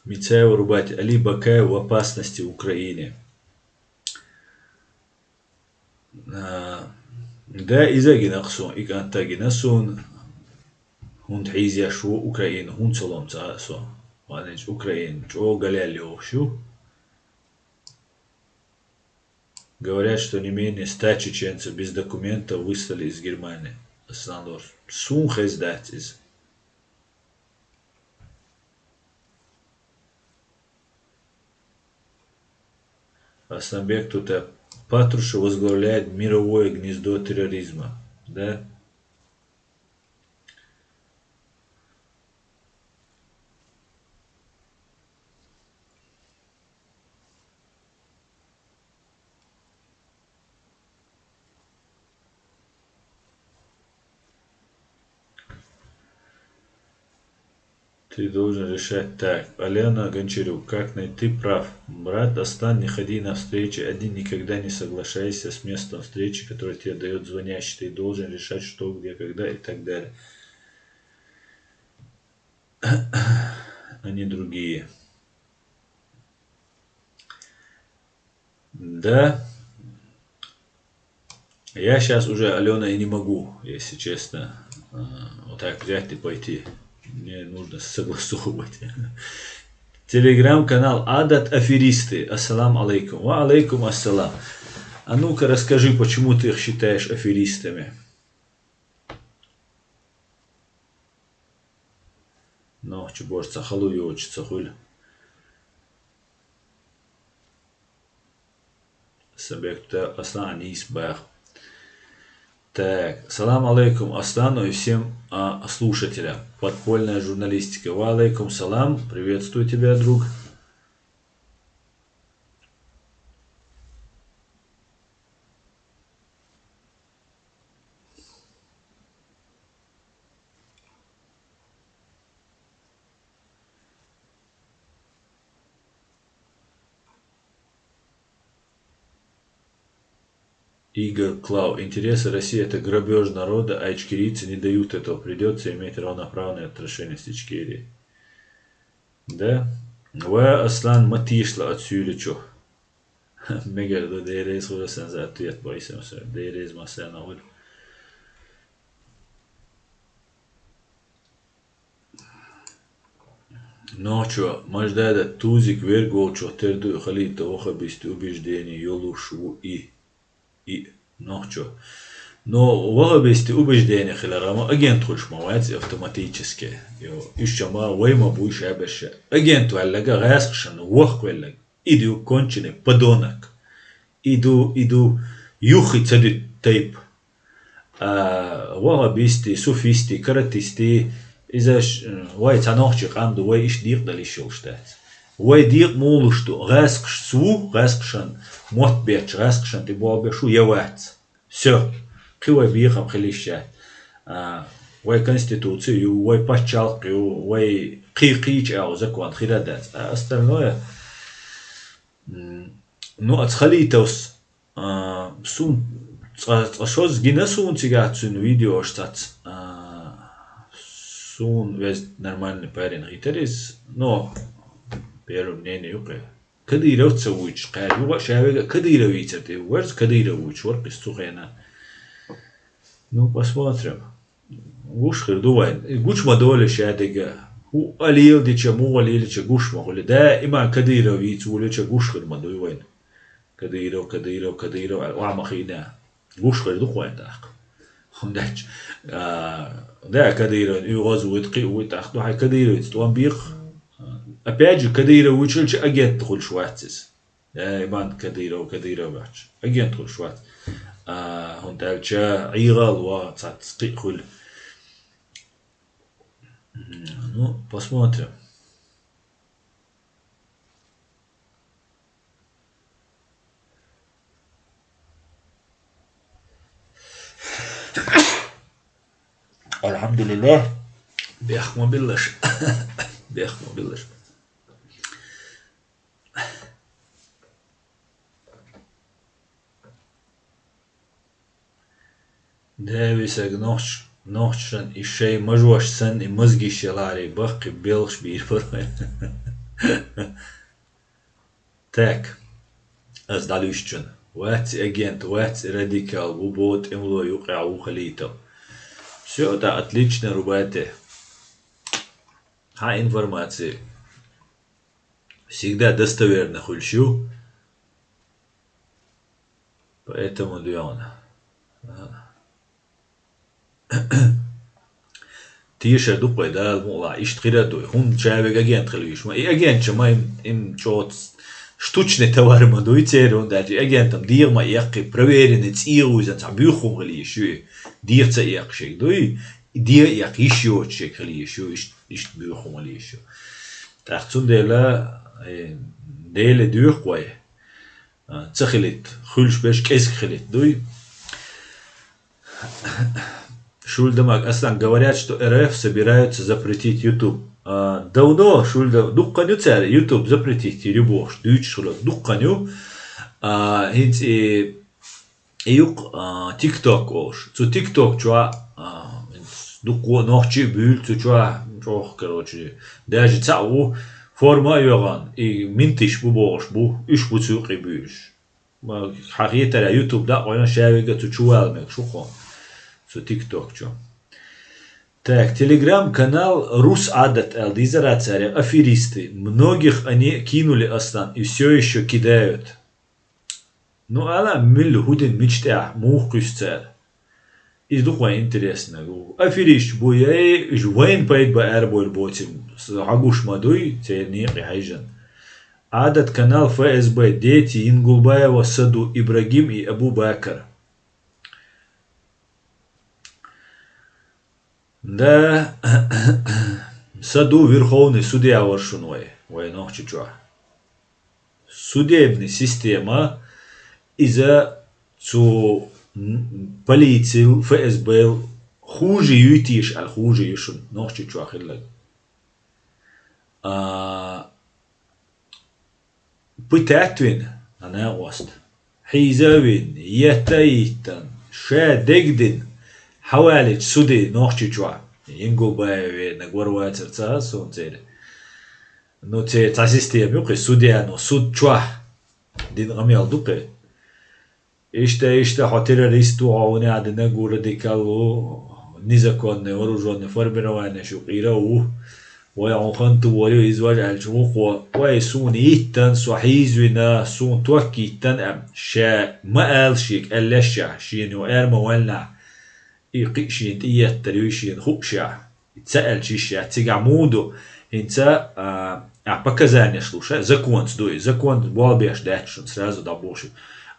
Мицаева рубать, Али Бакаев в опасности в Украине. А, да, иза а гина суна, и кӀант а гина суна, хӀунда хьийзеш ву Украина, хӀунда ца лом ца хаьа суна. Ванич Украина чӀогӀа галел йохуш ю. Говорят, что не менее ста чеченцев без документов выслали из Германии. Аслан Дорс. Суна хеза дац иза. Асланбек, тут, э, Патрушев возглавляет мировое гнездо терроризма. Да? Ты должен решать так. Алена Гончарюк, как найти, ты прав. Брат Аслан, не ходи на встречи один, никогда не соглашайся с местом встречи, которое тебе дает звонящий. Ты должен решать, что, где, когда и так далее. А не другие. Да. Я щас уже, Алёна, и не могу, если честно, э, вот так взять и пойти. Мне нужно согласовывать. Телеграм-канал Адат Аферисты. Ассалам алейкум. Ва алейкум ассалам. А ну-ка расскажи, почему ты их считаешь аферистами? Нохча божца халу йоцуш ца хуьлу. Сабекта Аслан нийса баха. Так, салам алейкум Аслану и всем, а, слушателям. Подпольная журналистика. Ва алейкум салам. Приветствую тебя, друг. Игорь Клау. Интересы России — это грабеж народа, а ичкерийцы не дают этого. Придётся иметь равноправные отношения с Ичкерией. Да? Ва Аслан, ма тешала оцу суьйлачу. Мегар ду, Дела реза хуьлда сан за ответ, бойсам сан. Дела реза ма санна хуьлда. Нохчо, Маждада, Тузик верг волчух тера ду и халийта ваххабисти убеждение йолуш ву и. И, нохчо. Но ваххабисти убеждение хилар, амма агент хуьлуш ма вац автоматически. Йо, уьш чама вай ма буй шаберш. Агент ваьллага гӀаьскхашан вахквеллаг. И ду конченый подонок. И ду, и ду юххе ца дуьту тайпа. А, ваххабисти, суфисти, каратисти, иза ш-, вай цхьа нохчи къам ду, вай иштта декъадала йиш йолуш дац. Вай декъа муха луш ду, гӀаьскхашца ву, гӀаьскхашан мотт бетташ, гӀаьскхашан тӀе болх беш ву я вац. Всё. Кхин вай бекхам хила йиш яц. А, Вай конституци ю, вай паччалкх ю, вай кхы-, кхыча агӀо закон хира дац. А остальное, м, ну, аца халитовс, а, сун цкъа, цкъа шозза гина сун цигахь цуьнан видеош цац, а, сун веза нормальный парень хитар иза, но первое мнение ю кхе. Кадыровца вуьйцуш кхаьчна, юха а ша вега а Кадыровица тӀе варза Кадыров вуьйцуш вара кхиса цу хенахь. Ну, посмотрим. Гуш хир ду вайн. И гуч ма долу ша дерг. ХӀу а леладича, муха лелича гуш ма хуьлу. Даиман Кадыровица волича гуш хир ма дуй вайн. Кадыров, Кадыров, Кадыров аьлла, охьа ма хиъна. Гуш хир ду-кх вайн тӀаккха. ХӀунда аьлча, а, да, Кадыровна оьгӀаз вуьйту, кхин а вуьйту, тӀаккха ду хьайн Кадыровица тӀом бийкха. Опять же, Кадыров вуьйчулча агент хуьлуш вац иза. Э, Иман Кадыров, Кадыров вац. Агент хуьлуш вац. А, хӀунда аьлча, Ӏийгал ваха цхьацца кхин а хуьлу. Ну, посмотрим. Алхьамдулиллах. Бехк ма биллаш. Бехк ма биллаш. Дела висарг нохч-, нохчашна и шайн мажош санна, и мозгаш ялахьара баккхий белхаш бийр бара вай. Так, ас дӀалуьйшучун. Вац и агент, вац и радикал, ву бо тӀемало юкъахь ву халитов. Всё, да, отлично, рубате. Хьан информаци всегда достоверно хуьлуш ю. Поэтому дуьйна. Тешар ду-кх вай, Дала мукъалахь, иштта хир а дуй. ХӀунда ша вега агент хила везаш ма. И агент ша ма им, им чӀоцу штучный товар ма дуй церан, хӀунда аьлча и агентам дегӀа ма эккхий, проверенный, цӀийгӀа вуьзна цхьа буьйху хӀума хила йиш ю и. ДегӀа ца эккхаш ерг дуй, и дегӀа эккха йиш йоцуш ерг хила йиш ю, иштта, иштта буьйху хӀума хила йиш ю. ТӀаккха цундела, э, Деле доьху-кх вай. А, ца хилийта, хуьлуш берш кӀезиг хилийта дуй. Шуьлда-м, Аслан, говорят, что РФ собираются запретить YouTube. А, давно, Шуьлда, дуккха хан ю цара YouTube запретить йир ю бохуш, дуьйцуш хилла, дуккха хан ю. А, хӀинца и, и ю-кх, а, TikTok олуш. Цу TikTok чохь, а, дуккха а нохчий а буьйлу цу чохь, чӀогӀа, короче, даже цхьаъ ву, форма а йоьгӀна, и менташ бу бохуш бу, уьш бу цу юкъе буьйлуш. Ма, хьан хетарехь, YouTube дӀа а гӀойна, ша вега цу чу вала мегаш ву-кх хьо, цу TikTok чу. Так, Telegram-канал «Рус Адат» аьлла дийзара цара, аферисты. Многих они кинули, Аслан, и всё ещё кидают. Ну, ала, милла хӀу дина, мича тӀехь, муха кхуьссу цара? Иза ду-кх вайн интересно. Аферисташ бу, яй, уьш вайна пайда бан арабойла боций, хьан гуш ма дуй, церан некъий хьаьжжина. Адат канал ФСБ, дети Янгулбаева Саду, Ибрагим и Абу Бакар. Да, Саду верховный судья вара шуна вай, вай Нохчийчохь. Судебный система, иза цу н-, полицил, ФСБ-л хуже юй теша аьлла, хуже ю шуна Нохчийчохь хилларг. А, пытать вина, а, накъост. Хьийза а вина, етта а йиттина, ша дегдина, хьаваллича суде Нохчийчохь. Янгулбаев вернаг вара, вацара ца хаьа суна церан. Ну, церан цхьа система ю кхин, судья, ну, суд чохь дина къамел ду кхин. Иштта, иштта, хьо террорист ву, хьо хӀунда динарг ву, радикал ву, незаконный вооружённый формированеш юкъера а ву. Вай хьуна хан ту вара ю, иза важа аьлча ву кхо. Вай суна йиттина, со хьийзавина, суна ток йиттина, аьлла, ша ма ала шега, аьлла ша, шена юкъера ма ваьлла нах. И кхин а шена тӀееттар юй, шена хууш ша. И ца аьлча йиш яц. Цигахь муха ду? ХӀинца, а, а, показаниеш луш, а, законца ду и. Законца болх беш дац шуна, сразу дӀабохуш.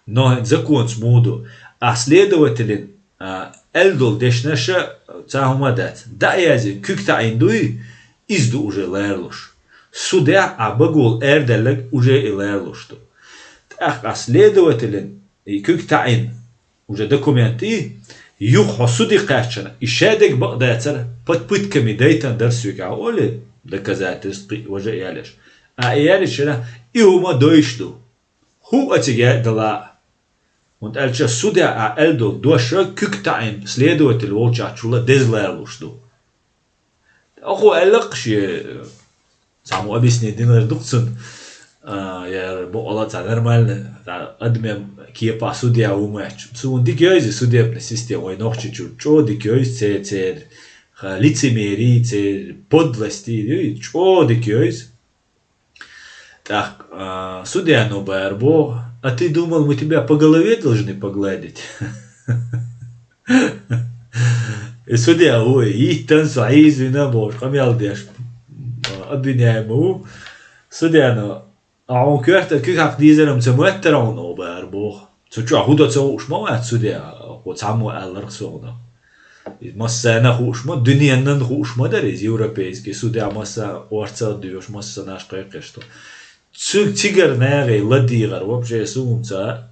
Но хӀинца законца муха ду? А, следователин, а, аьлла долу дешнаш а цхьа хӀума дац. ДӀа а яздина, куьг таӀийна дуй, иза ду уже ларалуш. Судехь а баголу арадаьлларг уже и ларалуш ду. ТӀаккха а следователин и куьг таӀийна, уже документ и, Юха хьо суде кхаьччана, и шадерг бакъдацар, под пытками дайтан дар соьга, оле, доказательств кхы а важа а ялеш. А и ялечара, и хӀума дойш ду. ХӀу а цига яа дала. ХӀунда аьлча судья а аьлла долу дош куьг таӀийна следователь волчахчул деза лоруш ду. Оха аьлла-кх шен, цхьаммо объяснить динарг ду-кх цунна, а, яра бокъала цхьа нормально, цхьа адамийн кепахь судья ву моьттуш. Суна дика йовза судебная система вайн Нохчийчуьра, чӀогӀа дика йовза церан, церан, ха, лицемерие, церан подлости, чӀогӀа дика йовза. ТӀаккха, а, судьяно бара боху: «А ты думал, мы тебя по голове должны погладить?» И судья ву, йиттан со хьийзавина бохуш, къамел деш, а, обвиняемый ву. Судьяно: «А хьуна коьрта куьг хьакха дезар-м ца моьттура хьуна?» — бара боху. Цу чохь хӀун до ца хууш ма вац судья, кху цхьаммо аьлларх сона. Иза массарна а хууш ма, дуьненан хууш ма дара иза, европейский судья масса орцах а доьшуш, массанаш кхайкхеш ду. Цу цигара нахе ладийгӀар вообще суна ца,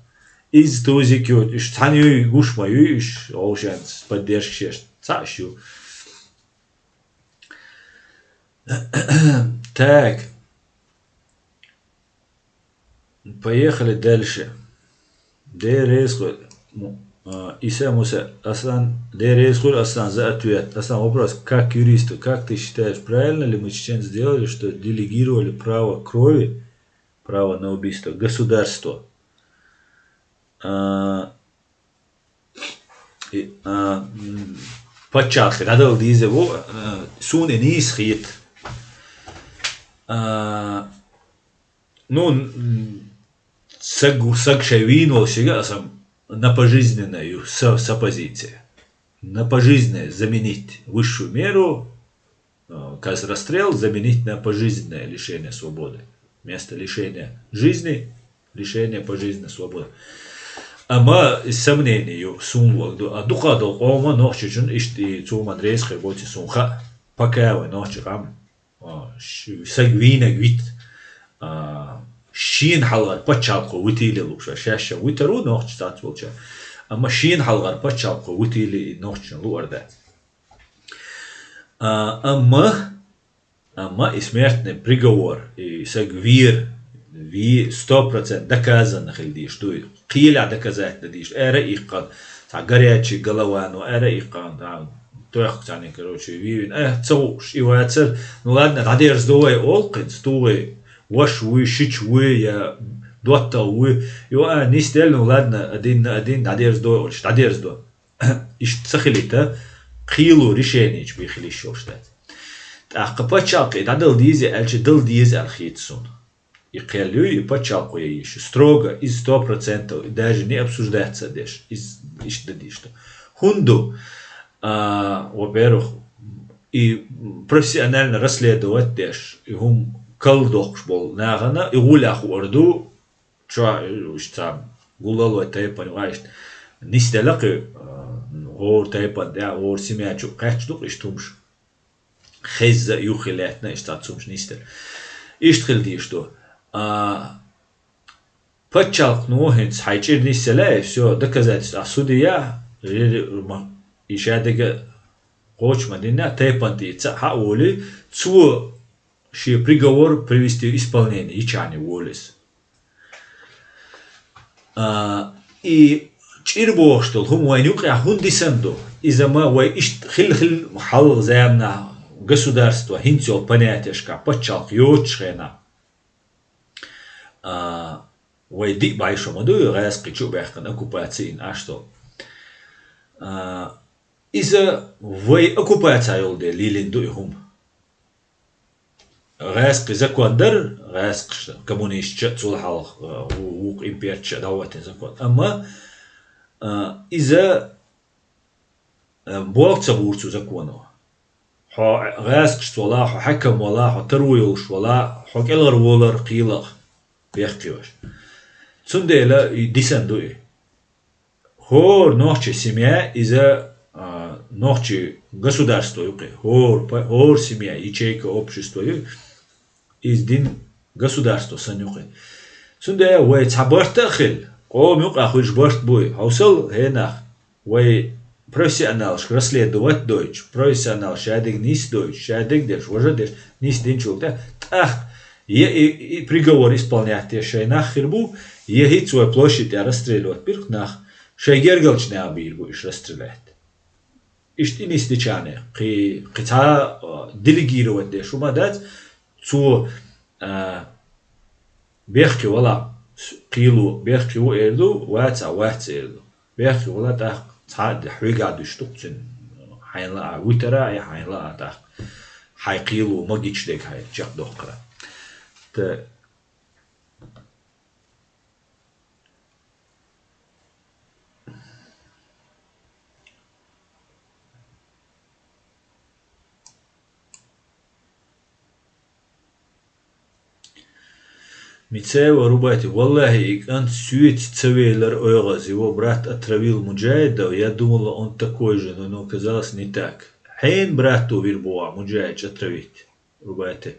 иза тузик ю, уьш цхьаьна юй, гуш ма юй уьш, гӀовшенца поддержка шеш, цхьаъ уьш ю. Так. Поехали дальше. Дерезхур, Му-, а, Иса Муса, Аслан, Дерезхур, Аслан, за ответ. Аслан, вопрос, как юристу, как ты считаешь, правильно ли мы, чеченцы, сделали, что делегировали право крови, право на убийство государству? А, И, а, м, паччахьалкхе дӀадала деза ву, а, суна и нийса хета. А, ну, м, саг, саг шайн вийна волу шига а сам на пожизненное ю, са, са позиция. На пожизненное заменить высшую меру, э, как расстрел заменить на пожизненное лишение свободы. Вместо лишения жизни, лишение пожизненной свободы. Амма и сомнение ю, суна ваг ду. А дукха долу къоман Нохчийчун иштта и цу ма дереза хир боций суна хаьа. Пока вай нохчи къам, а, ш-, саг вийнаг вит, а, шена хьалхара пачхьалкхо витийла луш, шаьш-шаьш витар ву нохчи цац волча. Амма шена хьалхара пачхьалкхо витийла и нохчина луъар дац. А, амма, амма и смертный приговор, и саг вер, ви-, сто процент доказанно хила дийш ду, кхелехь доказательно дийш, ара а иккхана, цхьа горячий голова, ну, ара а иккхана, там, тоьхка царна, короче, вийвина, э, ца хууш, и вацар, ну, ладно, дӀадерзадо вай олу кхинца, ту вай, ваша вуй, шича вуй, я доттагӀа вуй, и ван нисделла, ну, ладно, один на один, дӀадерзадо олуш, дӀадерзадо. Иштта ца хилийта, кхело решенечу бен хила йиш йолуш дац. ТӀаккха пачхьалкхе дӀадала деза аьлча, дала деза аьлла хета суна. И кхел юй, и пачхьалкхо йиш ю. Строго, иза сто процентов, и даже не обсуждаться деш, иза иштта дан дийш ду. ХӀунда ду, а, во-первых, и профессионально расследовать деш, и хӀума калдоккхуш болу нахана, и гӀуллехь хуур ду, чо, уьш цхьа гуллалой тайпана ваьшна. Нисделла кхин, а, гӀора тайпана тӀехь, гӀора семья чу кхаьчна ду-кх иштта хӀумаш. Хезза а юххе лаьттина иштта цхьа хӀумаш нисделла. Иштта хила дийш ду. А, пачхьалкхо хӀинца хьайн чӀир нисделла, и всё, доказательство, а, судья, ре-, ре-, ма-, и шадерг кхочуш ма динна, тайпана тӀе цхьаъ хьа а волий, цо шен приговор привести в исполнение, йичахьана волу иза. А, и чӀир бохуш долу хӀума вайна юкъахь хӀунда дисина ду? Иза ма вай иштта хилла-хилла хьалха заманахь государство хӀинца йолу понятешкахь пачхьалкх йоцучу хенахь, а, вай диъ бӀе шо ма ду, гӀаьскхи чу а баьхкина, оккупаци йина Ӏаш долу. А, иза вай оккупаци йолу дела лелийна ду и хӀума. ГӀаьскхи закон дара, гӀаьскхаша, коммунисташа, цул хьалха, а, ву-, вукху империша дӀахӀоттийна закон. Амма, а, иза, а, болх ца бора цу законо. Хьо гӀаьскхашца вала, хьо хьаькам вала, хьо таро йолуш вала, хьо кӀелхьара волар кхелахь, бехке веш. Цундела и дисина ду и. ХӀора нохчи семья иза, а, нохчи государство ю кхин. ХӀора па-, хӀора семья, ячейка общества ю. Иза дин государство санна ю кхин. Цундела вай цхьа барт а хилла, къоман юкъахь хуьлуш барт буй. Хьовсал хӀенах, вай профессионалашка расследовать дойтуш, профессионалаш шадерг нисдойтуш, шадерг деш, важа деш, нисдинчул тӀе, тӀаккха е и, и приговор исполнять деш шай нах хир бу, е хӀинца вай площадь тӀа расстреливать бирх нах, шай гергарча наха бийр бу иш расстрелять. Иштта и нисдича наха, кхи, кхи цхьа, а, делегировать деш хӀума дац, цо, а, бехке вала, с-, кхело бехке ву эр ду, вац а, вац эр ду. Бехке вала тӀаккха цхьа а де хьоьга дуьш ду-кх цуьнан, хьайна лаа витара, е хьайна лаа тӀаккха хьай кхело ма гича дег хьай чекхдоккхара. Т-, Мицаева Рубати: «Валлахи, и кӀант соьца ца велар оьгӀаз. Его брат отравил муджахидов. Я думала, он такой же, но оказалось не так». Хьенан брато вийр бу вай муджахидаш отравить, Рубати?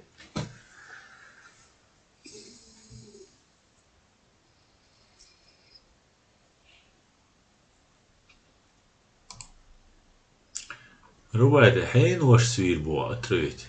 Рубати, хьенан вашас вийр бу вай отравить?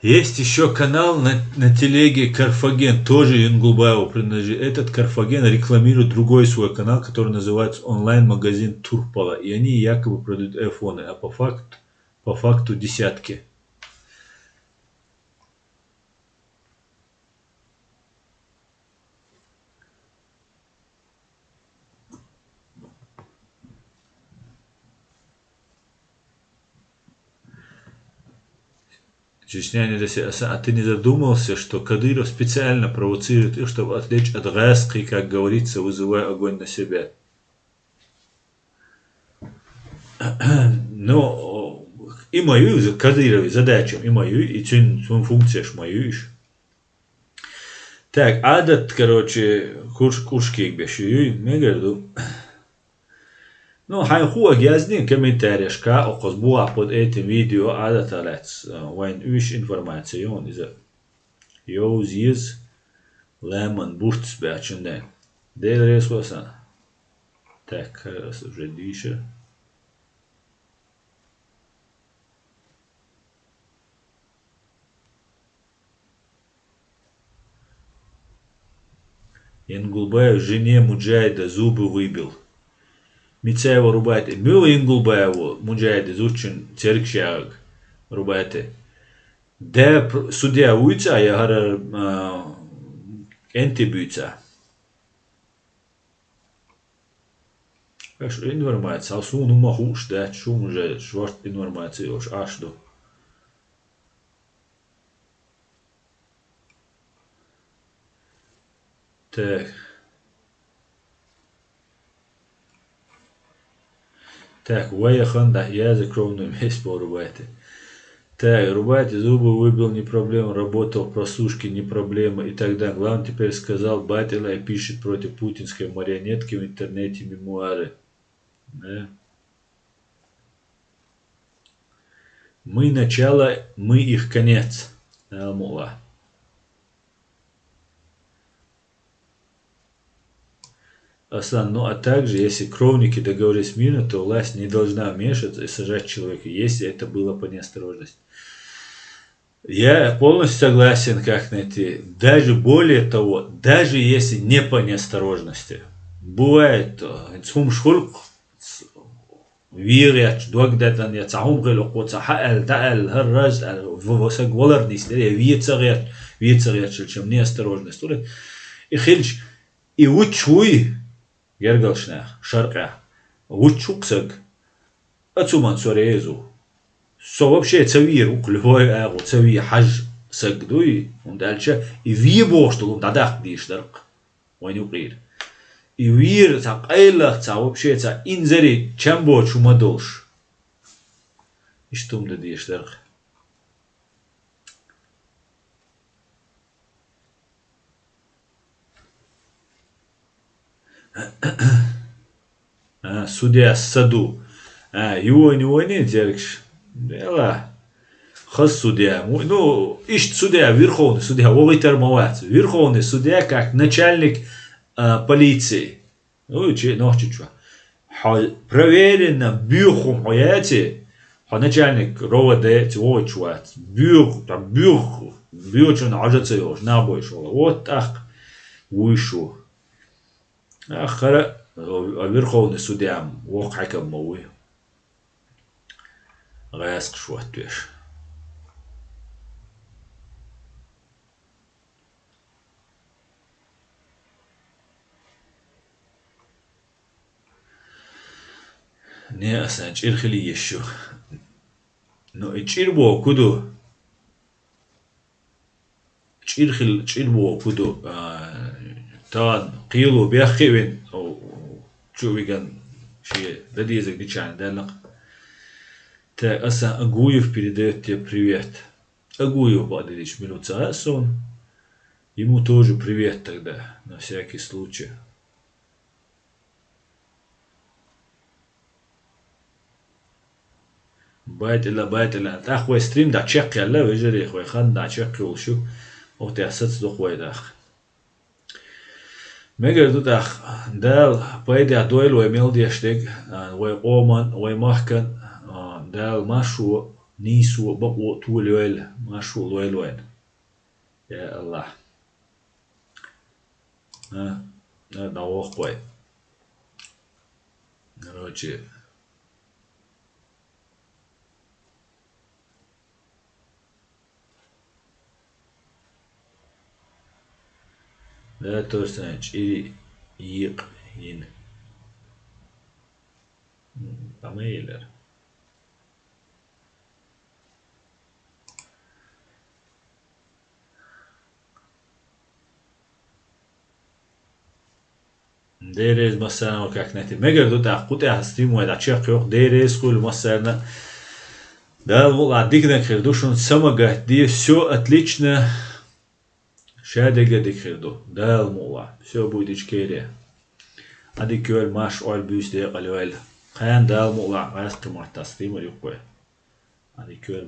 Есть ещё канал на, на телеге Карфаген, тоже Юнгулбаеву принадлежит. Этот Карфаген рекламирует другой свой канал, который называется онлайн-магазин Турпала. И они якобы продают айфоны, а по факту, по факту десятки. Чечня не до се-, а са-, а ты не задумывался, что Кадыров специально провоцирует их, чтобы отвлечь от газ, и, как говорится, вызывая огонь на себя? Ну, има ю, Кадыровы задача, има ю, и цуьнан, цуьнан функцеш ма ю уж. Так, Ӏадат, короче, куш-, кушкег беш ю, мегар ду. Ну, хьайн хӀуъа гезни комментареш ка, окхаз буа под этим видео Ӏадата лаьц, э, вайн уьш информация йон иза. Йовз йиз, лаьман бурц баьчун ден. Дел рес васан. Так, ас уже дийша. Янгулбаев жене Муджаида зубы выбил. Мицаева Рубати. Муьлха Янгулбаеву Муджаида зудчун цергаш ягӀаг Рубати? Де пр-, судья вуйца, я хӀара, а, кӀентий буьйца? Аша информация, хьал суна хӀума хууш дац, шу уже шорт информация йолуш Ӏаш ду. Так. Так, вай хан да, я закровную месть по Рубайте. Так, Рубайте зубы выбил, не проблема, работал в прослушке, не проблема, и тогда главный теперь сказал, Батила и пишет против путинской марионетки в интернете мемуары. Да. Мы начало, мы их конец. Алмула. Аслан, ну а также, если кровники договорились мирно, то власть не должна вмешиваться и сажать человека, если это было по неосторожности. Я полностью согласен, как найти. Даже более того, даже если не по неосторожности. Бывает, э, хӀумаш хуьлу, вегӀечу дог датан я ца хӀума хила, окхо ца хьа аьлла, дӀа аьлла, хӀара раз аьлла, в-, в-, саг валар нисдира, я веца гӀерт, веца гӀертачу неосторожность хуьлу. И хилча, и вуч вуй, гергалш нах, шаркъехь, вуч ву-кх саг? Ацуман со реза ву. Со вообще ца вийр ву-кх, любой агӀо ца вийр хьажа саг дуй, хӀунда аьлча и ве бохуш долу дӀадаккха дийш дара-кх. Вайн юкъера. И вийра цхьа къайлах, цхьа вообще цхьа инзаре чам боцуш хӀума долуш. Иштта хӀума дан дезаш дара. А, судья Саду. А, юани, юани, зергаш. Дела. Хас судья. Му-, ну, иштта судья, верховный судья, вогӀитар ма вац. Верховный судья как начальник, а, полиции. Ну, чи, нохчи чу. Хьо проверено, буьйху хьо яци, хьо начальник РОВД ци вогӀич вац. Буьйху, та буьйху, буьйхучун хьожа ца йолуш, набой шола. Вот тӀаккха вуй шу. Ахара, а, верховный судья вокху хьаькам ма вуй. ГӀаьскхаш ваттош. Не, асан чӀир хила езаш ю. Ну, и чӀир боху ду. ЧӀир хил-, чӀир боху ду, а, тан кхело бехке вин, о, чу виган ши дадезаг дичана деллакх. Так, аса Агуев передаёт тебе привет. Агуев бадилич минут аса он. Ему тоже привет тогда, на всякий случай. БатӀила, батӀила. ТӀаккха вай стрим дӀа чекхъяьлла, вежарий, вай хан дӀа чекхйолуш ю. Оха тӀехь саца дукха вай тӀаккха. Мегар ду тӀаккха, Дала пайдехь дойла вай мел деш дерг, а, вай къоман, вай махкан, а, Дала маршо, нийсо, бакъо толайойла, маршо лойла вайна. Я АллахӀ. А, а, дӀавоху вай. Короче. Да, то есть, а, чӀири йикъ йина. М, къамелар. Дерез массарна как найти. Мегар ду тӀаккха, кху тӀехь стримой дӀа чекхйоху, дерез хуьлу массарна. Дала мукъалахь диканиг хир ду шуна, самагатди, всё отлично. Ша дерг а дика хир ду. Дала мукъалахь. Всё будет ичкере. Ӏадика йойла, марш ойла, буьйса декъала йойла. Кхана Дала мукъалахь, гӀаьскхи маттахь стример юккъе. Ӏадика йойла.